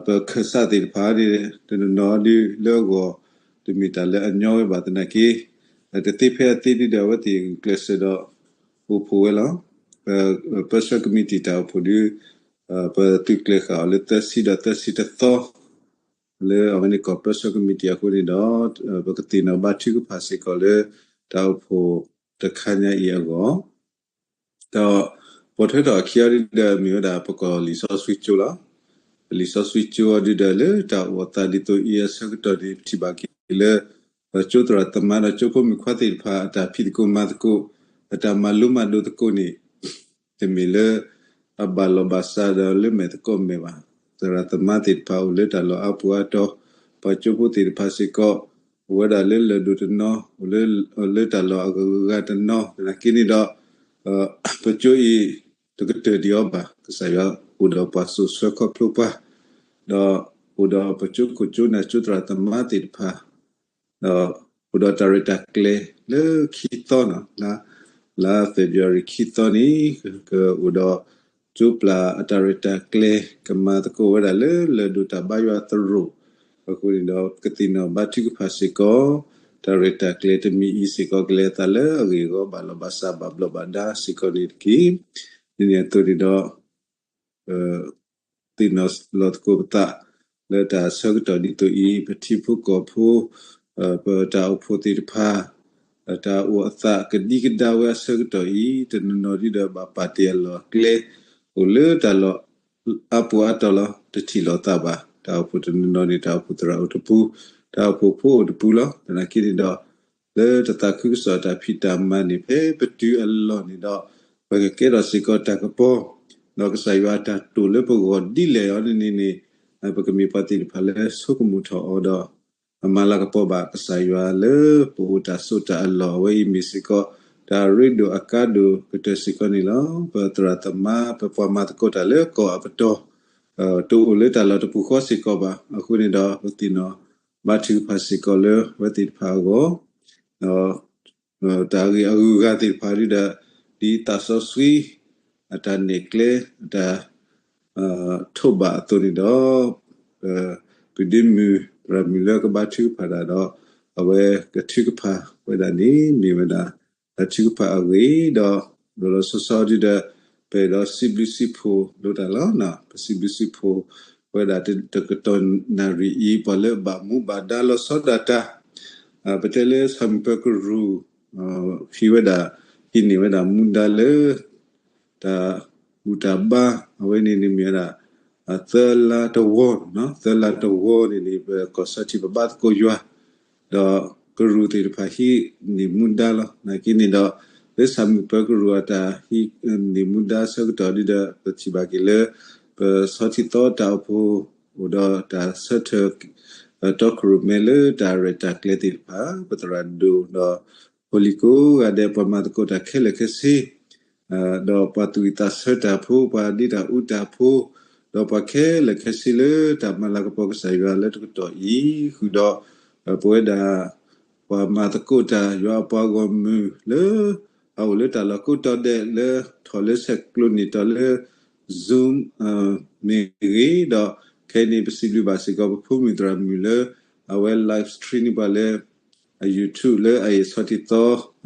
ပခၢၣ်စးသ့ၣ်တဖၣ်န့ၣ် တနီၤနီၤဒုလၢအဂီၢ် တမ့ၢ်တၢ်လၢအညီဝဲဘၣ်သနာ်က့ တသ့ဖဲအသ့ဒုဒီး အဝဲသ့ၣ်ဂုာ်ကျဲးစၢးဒီး အိၣ်ဖှိၣ်ဝဲလီၤ. ပပၢဆှၢကမံးတံာ် တၢ်အိၣ်ဖှိၣ်ဒု ပသုးကျဲၤဃာ်အီၤလၢသၢဆံဒီးသၢဆံတသီ လၢအဝဲန့ၣ်ကီၢ်ပၢဆှၢကမံးတံာ်အဃိန့ၣ်ဒီး ပကသ့ၣ်နီၣ်ဘါထုကဖၣ်စ့ၢ်ကီးလၢ တၢ်အိၣ်ဖှိၣ်တခါညါအံၤအဂီၢ် ဒီးပိာ်ထွဲထီၣ်အခံအီၤဒုဒီး မ့ၢ်ဝဲဒၣ်ပကီၢ်လံာ်စီဆှံကၠိလီၤ. ပလံာ်စီဆှံကၠိအီၤဒုဒီး လၢတၢ်အိၣ်အသးဒ်သိးအံၤအဆၢကတီၢ်န့ၣ် ပထံၣ်ဘၣ်က့ၤလၢ ကၠိသရၣ်သမါဒီးကၠိဖိမုၣ်ခွါသ့ၣ်တဖၣ် အတၢ်ဖံးသကိးမၤသကိး အတၢ်မၤလိမၤဒိးသကိးန့ၣ် တမ့ၢ်လၢ အဘၣ်လီၢ်ဘၣ်စးဒီးလၢမဲာ်သကိးမဲာ်ဘၣ်. သရၣ်သမါသ့ၣ်တဖၣ်အိၣ်လၢတၢ်လီၢ်အါပူၤအါတီၤ, ပှၤကၠိဖိသ့ၣ်တဖၣ်စ့ၢ်ကီး အိၣ်ဝဲဒၣ်လၢလၢၢ်ဒိၣ်တနီၤ, အိၣ်လၢတၢ်လီၢ်အဂၤဂၤတနီၤ, သနာ်က့န့ၣ်ဒီး ပကၠိအံၤ တကတၢၢ်ဒံးအီၤဘၣ်. ကစၢ်ယွၤအိၣ်ဒီးပှၤစိာ်ဆှၢခီဖျိပှၤ, ဒီးအိၣ်ဒီးပကၠိခိၣ်ကၠိနၢ်ကၠိသရၣ်သမါသ့ၣ်တဖၣ် ဒီးအိၣ်ဒီးတၢ်ရဲၣ်တၢ်ကျဲၤလၢခံသီနီၤ, လါ February ခံသီန့ၣ် ကအိၣ်ဒီး ကၠိပျၢ်အတၢ်ရဲၣ်တၢ်ကျဲၤ ကမၤသကိးဝဲဒၣ်လၢလၢၢ်ဒိၣ်တၢ်ဘါယွၤသရိာ်အဃိန့ၣ်ဒီး ကသ့ၣ်နီၣ်ဘါထုကဖၣ်စ့ၢ်ကီး တၢ်ရဲၣ်တၢ်ကျဲၤတမံၤအံၤစ့ၢ်ကီး ကလဲၤအသးလၢအဂ့ၢ်အဂီၢ် ဘၣ်လီၢ်ဘၣ်စး ဘၣ်ဘျီးဘၣ်ဒါစ့ၢ်ကီးန့ၣ်တက့ၢ်. ဒ်န့ၣ်အသိးန့ၣ်ဒီး ပ သ့ၣ်နီၣ်လီၤသကိးပသး လၢတၢ်ဆၢကတီၢ်ဒ်သိးအံၤ ပထံဖိကီၢ်ဖိ ပတၢ်အိၣ်ဖှိၣ်သ့ၣ်တဖၣ် တၢ်အိၣ်အသးကဒံကဒါဝဲအဆၢကတီၢ်အံၤ တနီၤနီၤဒုဒီးဘၣ်ပာ်တ့ၢ်အလီၢ်အကျဲ အိၣ်လၢတၢ်လီၢ်အါပူၤအါတီၤလီၤ. တထံၣ်လိာ်သးဘၣ်. တၢ်အိၣ်ဖှိၣ်တနီၤနီၤန့ၣ် တၢ်အိၣ်ဖှိၣ်သရၣ်အိၣ်တပူၤ, တၢ်အိၣ်ဖှိၣ်ဖိအိၣ်တပူၤလီၤ. သနာ်က့န့ၣ်ဒီး လၢတၢ်သးခုကစီၣ်တၢ်ဖံးတၢ်မၤန့ၣ် ဖဲပတုၤအလီၢ်န့ၣ်ဒီး ပကကဲထီၣ်စ့ၢ်ကီးတၢ်ကပီၤ, ဒီးကစၢ်ယွၤအတၢ်တိာ်လၢပဂီၢ်ဒ်လဲၣ်အီၤန့ၣ်န့ၣ် ပကမ့ၢ်ပှၤသ့ၣ်တဖၣ်လၢဆိကမိၣ်ထီၣ်အီၤဒီး အမၤလၤကပီၤဘၣ်ကစၢ်ယွၤလၢပအိၣ်တၢ်ဆိးတၢ်အလီၢ် အဝဲအံၤမ့ၢ်စ့ၢ်ကီး တၢ်အရ့ဒိၣ်အကါဒိၣ်ကတၢၢ်စ့ၢ်ကီးန့ၣ်လီၤ. ပသရၣ်သမါ ပပှၤမၤသကိးတၢ်လၢကီၢ်အပတီၢ် တအိၣ်လၢတၢ်လီၢ်တပူၤဃီစ့ၢ်ကီးဘၣ်. အဃိန့ၣ်ဒီး ပသ့ၣ်နီၣ်ဘါထုကဖၣ်စ့ၢ်ကီးလၢအဝဲသ့ၣ်တဖၣ်အဂီၢ် ဒီး တၢ်ဂ့ၢ်အဂုၤအဂၤသ့ၣ်တဖၣ်ဒုဒီး ဒ်သးစီဆှံ အတၢ်နဲၣ်ကျဲ အတၢ် ထိးဘၣ်အသိးန့ၣ်ဒီး ပဒုးမုၢ်သရၣ်မုၣ်လၢကဘါထုကဖၣ်တၢ်ဒီး အဝဲကထုကဖၣ်ဝဲဒၣ်န့ၣ် မ့ၢ်ဝဲဒၣ် တၢ်ထုကဖၣ်အဂ့ၢ်ဒီး လီၤလီၤဆီဆီဒုဒီး ပအဲၣ်ဒိးစံးဘျုးစံးဖှိၣ်လိာ်တၢ်လီၤ. ပစံးဘျုးစံးဖှိၣ်ဝဲဒၣ်တကတီၢ်နၣ်ရံၣ်အံၤ ပှၤလၢအဘၣ်မူဘၣ်ဒါလီၤဆီဒၣ်တၢ် ပတဲလၢဆၣ်မုာ်ပၢၤကရူၢ် ဟံးဝဲဒၣ် ဟံးန့ၢ်ဝဲဒၣ်မူဒါလၢ တၢ်ဘူၣ်တၢ်ဘါ အဝဲန့ၣ်န့ၣ်မ့ၢ်ဝဲဒၣ် သၢလါတဝီ, သၢလါတဝီန့ၣ်န့ၣ် ပကီၢ်ဆီထံးပဘါသကိးယွၤ ဒီးကရူၢ်သ့ၣ်တဖၣ်ဟံးန့ၢ်မူဒါလီၤ. နာ်က့န့ၣ်ဒီး လၢဆၣ်မုာ်ပၢၤကရူၢ်အတၢ်ဟံးန့ၢ်မူဒါဆၢကတီၢ်ဒုဒီး ပထံၣ်ဘၣ်က့ၤလၢ ပဆီထံးသီတၢ်အိၣ်ဖှိၣ် အိၣ်ဒီးတၢ်ဆၢထၢၣ် တီခိၣ်ရိၣ်မဲလၢတၢ်ရဲၣ်တၢ်ကျဲၤသ့ၣ်တဖၣ် ပသရၣ်ဒိၣ်ဒီး ဖိလံၤကိးဂၤဒဲး ပှၤမၤသကိးတၢ်ခဲလၢာ်ခဲဆ့ ဒီးပှၤသူၣ်ဝံၣ်သးဆၢတၢ်ဖိ ပှၤဒ့တၢ်အူတၢ်ဖိ ဒီးပှၤခဲလၢာ်ခဲဆ့လၢတၢ်မၤလၤကပီၤကစၢ်ယွၤလၢတကတီၢ်အံၤ ဃုာ်ဒီး ပဝဲဒၣ် ပှၤမၤသကိးတၢ်ယွၤအပှၤဂီၢ်မုၢ်လၢ အအိၣ်လၢတၢ်လီၢ်ကိးတီၤဒဲးလၢ ထီၣ်လၢဆဲးကျိးန့ၢ်တီၤလၢ Zoom မ့ၢ်ဂ့ၤဒီး ခဲအံၤန့ၣ် ပစံးဘျုးဘၣ်စ့ၢ်ကီး ပဖိမုၣ်သရၣ်မုၣ်လၢ အဝဲ live stream န့ၢ်ပှၤလၢ အ YouTube လၢအအ့ၣ်ဆီၣ်တံၢ်သီ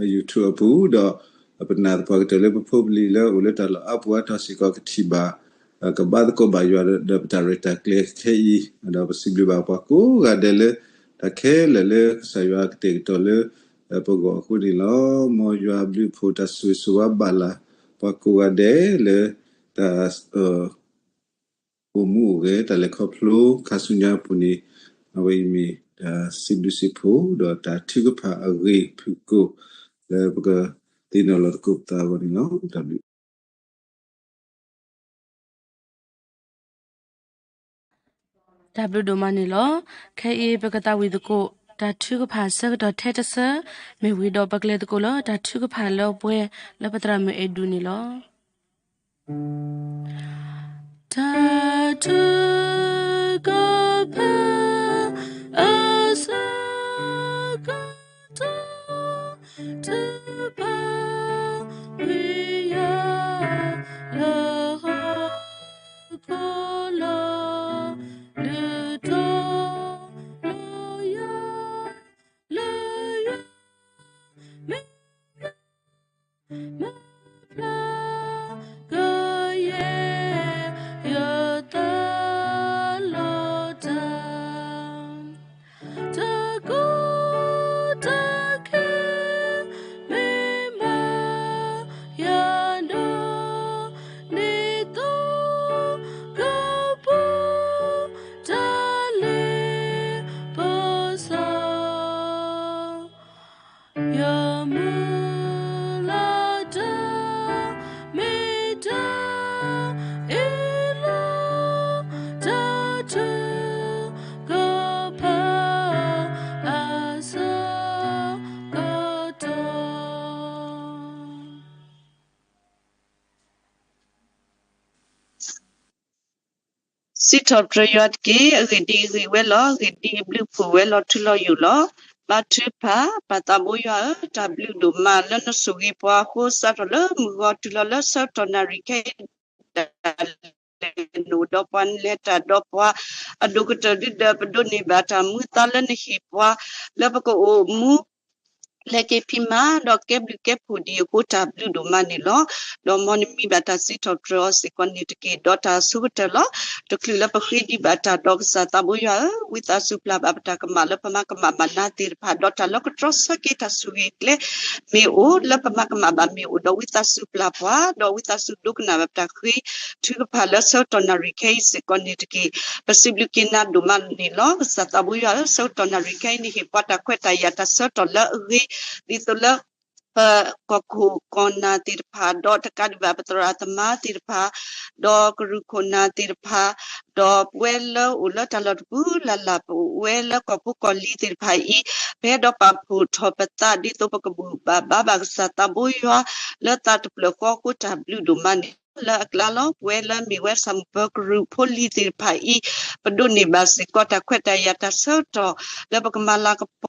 အ YouTube အပူၤဒီး ပနာ်သပှၢ်ကတၢၢ်လၢပဖိပလံၤလၢအိၣ်လၢတၢ်လီၢ်အါပူၤအါတီၤစ့ၢ်ကီးကထံၣ်ဘၣ် ကဘါသကိးဘၣ်ယွၤဒီးပတၢ်ရဲၣ်တၢ်ကျဲၤခဲအံၤ ဒီးပစံးဘျုးဘၣ်ပှၤကိးဂၤဒဲးလၢ တၢ်ခဲလၢာ်လၢကစၢ်ယွၤကတဲာ်ကတီၤလၢ ပဂီၢ်အဃိန့ၣ်လီၤ. မ်ယွၤအဘျုးအဖှိၣ်တၢ်ဆိၣ်ဂ့ၤဆိၣ်ဝါဘၣ်လၢ် ပှၤကိးဂၤဒဲးလၢ တၢ် အိၣ်မူအိၣ်ဂဲၤ တၢ်လဲၤခီဖျိခါဆူညါအပူၤန့ၣ် အဝဲအံၤမ့ၢ်တၢ်စံးဘျုးစံးဖှိၣ် ဒီးတၢ်ထုကဖၣ်အဂ့ၢ်ဖုၣ်ကိာ် လၢပကသ့ၣ်နီၣ်လီၤသကိးပသးအဂီၢ်န့ၣ်လီၤ. တၢ်ဘျုး တၢ်ဘျုးဒိၣ်မးန့ၣ်လီၤ. ခဲအံၤပကသးဝံၣ်သကိး တၢ်ထုကဖၣ်ဆၢကတီၢ်ထဲတဆၢ မ့ၢ်ဝံၤဒီးပကလဲၤသကိးလၢတၢ်ထုကဖၣ်လၢပှဲၤလၢပသရၣ်မုၣ်အဲၣ်ဒူးန့ၣ်လီၤ. တၢ်ထုကဖၣ် အဆၢကတီၢ် ထုကဖၣ်ဝံၤယၤ လၢဟီၣ်ခိၣ်လီၤ ဒုးတီၤလီၤယၤ လၢယွၤမ့ၢ် မၤဖျါ ကယဲၢ်ယသးလီၤတၢ် တၢ်ကီတၢ်ခဲ မ့ၢ်ဘၣ်ယၤဒီး န့ၣ်သိကပီၤ တၢ်လ့ပစီ ယမုၢ်လၢ်တၢ် မ့ၢ်တၢ်အ့ၣ်လိာ် တၢ်ထုကဖၣ် အဆၢကတီၢ် စံးထီၣ်ပတြၢၤယွၤတက့ၢ်. အဂ့ၢ်ဒ်အံၤဂ့ၢ်ဝဲလီၤ. အဂ့ၢ်ဒ်အံၤဘျုးဖှိၣ်ဝဲလီၤထူလီၤယိာ်လီၤ. ဘါထုကဖၣ် ပၢ်သးဘိယွၤဧၢ, တၢ်ဘျုးဒိၣ်မးလၢနဆိၣ်ဂ့ၤပှၤအဃိ စးထီၣ်လၢမုၢ်ဂီၤတုၤလီၤလၢဆၢကတီၢ်နၣ်ရံၣ်ခဲအံၤ တၢ်လဲၤနုာ်ဒီးပှၤ နလဲၤတၢ်ဒီးပှၤ အဒိၣ်ကတၢၢ်ဒုဒီး ပဒိးန့ၢ်ဘၣ်တၢ်မူသါလၢနဟ့ၣ်ပှၤ လၢပကအိၣ်မူ လဲၤက့ၤဖံးမၤ ဒီးကဲဘျုးကဲဖှိၣ်ဒံးအဃိ တၢ်ဘျုးဒိၣ်မးန့ၣ်လီၤ. ဒီးမ်နမံဘၣ်တၢ်စံးထီၣ်ပတြၢၤအီၤစ့ၢ်ကီးန့ၣ်တက့ၢ်. ဒီးတၢ်အဆိကတၢၢ်လီၤ. တချုးလၢပဃ့ဒံးဘၣ်တၢ်ဒီး ကစၢ်သးဘိယွၤဧၢ, ဝံသးစူၤပျၢ်ဘၣ်ပတၢ်ကမၣ်လၢပမၤကမၣ်ဘၣ်နၤသ့ၣ်တဖၣ်, ဒီးတၢ်လၢကတြီဆၢက့ၤတၢ်ဆိၣ်ဂ့ၤကျဲ မ့ၢ်အိၣ်လၢပမၤကမၣ်ဘၣ်မ့ၢ်အိၣ်, ဒီးဝံသးစူၤပျၢ်ပှၤ, ဒီးဝံသးစူၤဒိကနၣ်ဘၣ်ပတၢ်ဃ့ထုကဖၣ်လၢဆၢကတီၢ်နၣ်ရံၣ်ခဲအံၤစ့ၢ်ကီးန့ၣ်တက့ၢ်. ပစံးဘျုးက့ၤနၤဒိၣ်မးန့ၣ်လီၤ. ကစၢ်သးဘိယွၤဧၢ, ဆၢကတီၢ်နၣ်ရံၣ်ခဲအံၤန့ၣ် ဟ့ၣ်ပှၤတၢ်ခွဲးတၢ်ယာ်တၢ်ဆၢကတီၢ်လၢအဂ့ၤ, ဒ်သိးလၢ ပကီၢ်ခိၣ်ကီၢ်နၢ်သ့ၣ်တဖၣ်, ဒီးတကးဒံးဘၣ်ပသရၣ်သမါသ့ၣ်တဖၣ်, ဒီးကရူၢ်ခိၣ်နၢ်သ့ၣ်တဖၣ်, ဒီးပဝဲလၢအိၣ်လၢတၢ်လီၢ်တပူၤလၢ်လၢ် ပဝဲလၢကီၢ်ဖိကီၢ်လံၤသ့ၣ်တဖၣ်အံၤ, ပဟဲဒီးပာ်ဖှိၣ်ထီၣ်ပသး ဒ်သိးပကဘူၣ်ဘၣ်ဘါဘၣ်ကစၢ်သးဘိယွၤ လၢသးတဖျၢၣ်ဃီအဃိ တၢ်ဘျုးဒိၣ်မးန့ၣ်လီၤ. လၢအကျါလီၤ. ပဝဲလၢမ့ၢ်ဝဲဆၣ်မုၢ်ပၢၤကရူၢ်ဖိလံၤသ့ၣ်တဖၣ်အံၤ, ပဒိးန့ၢ်ဘၣ်စ့ၢ်ကီးတၢ်ခွဲးတၢ်ယာ်တၢ်ဆၢကတီၢ် လၢပကမၤလၤကပီၤ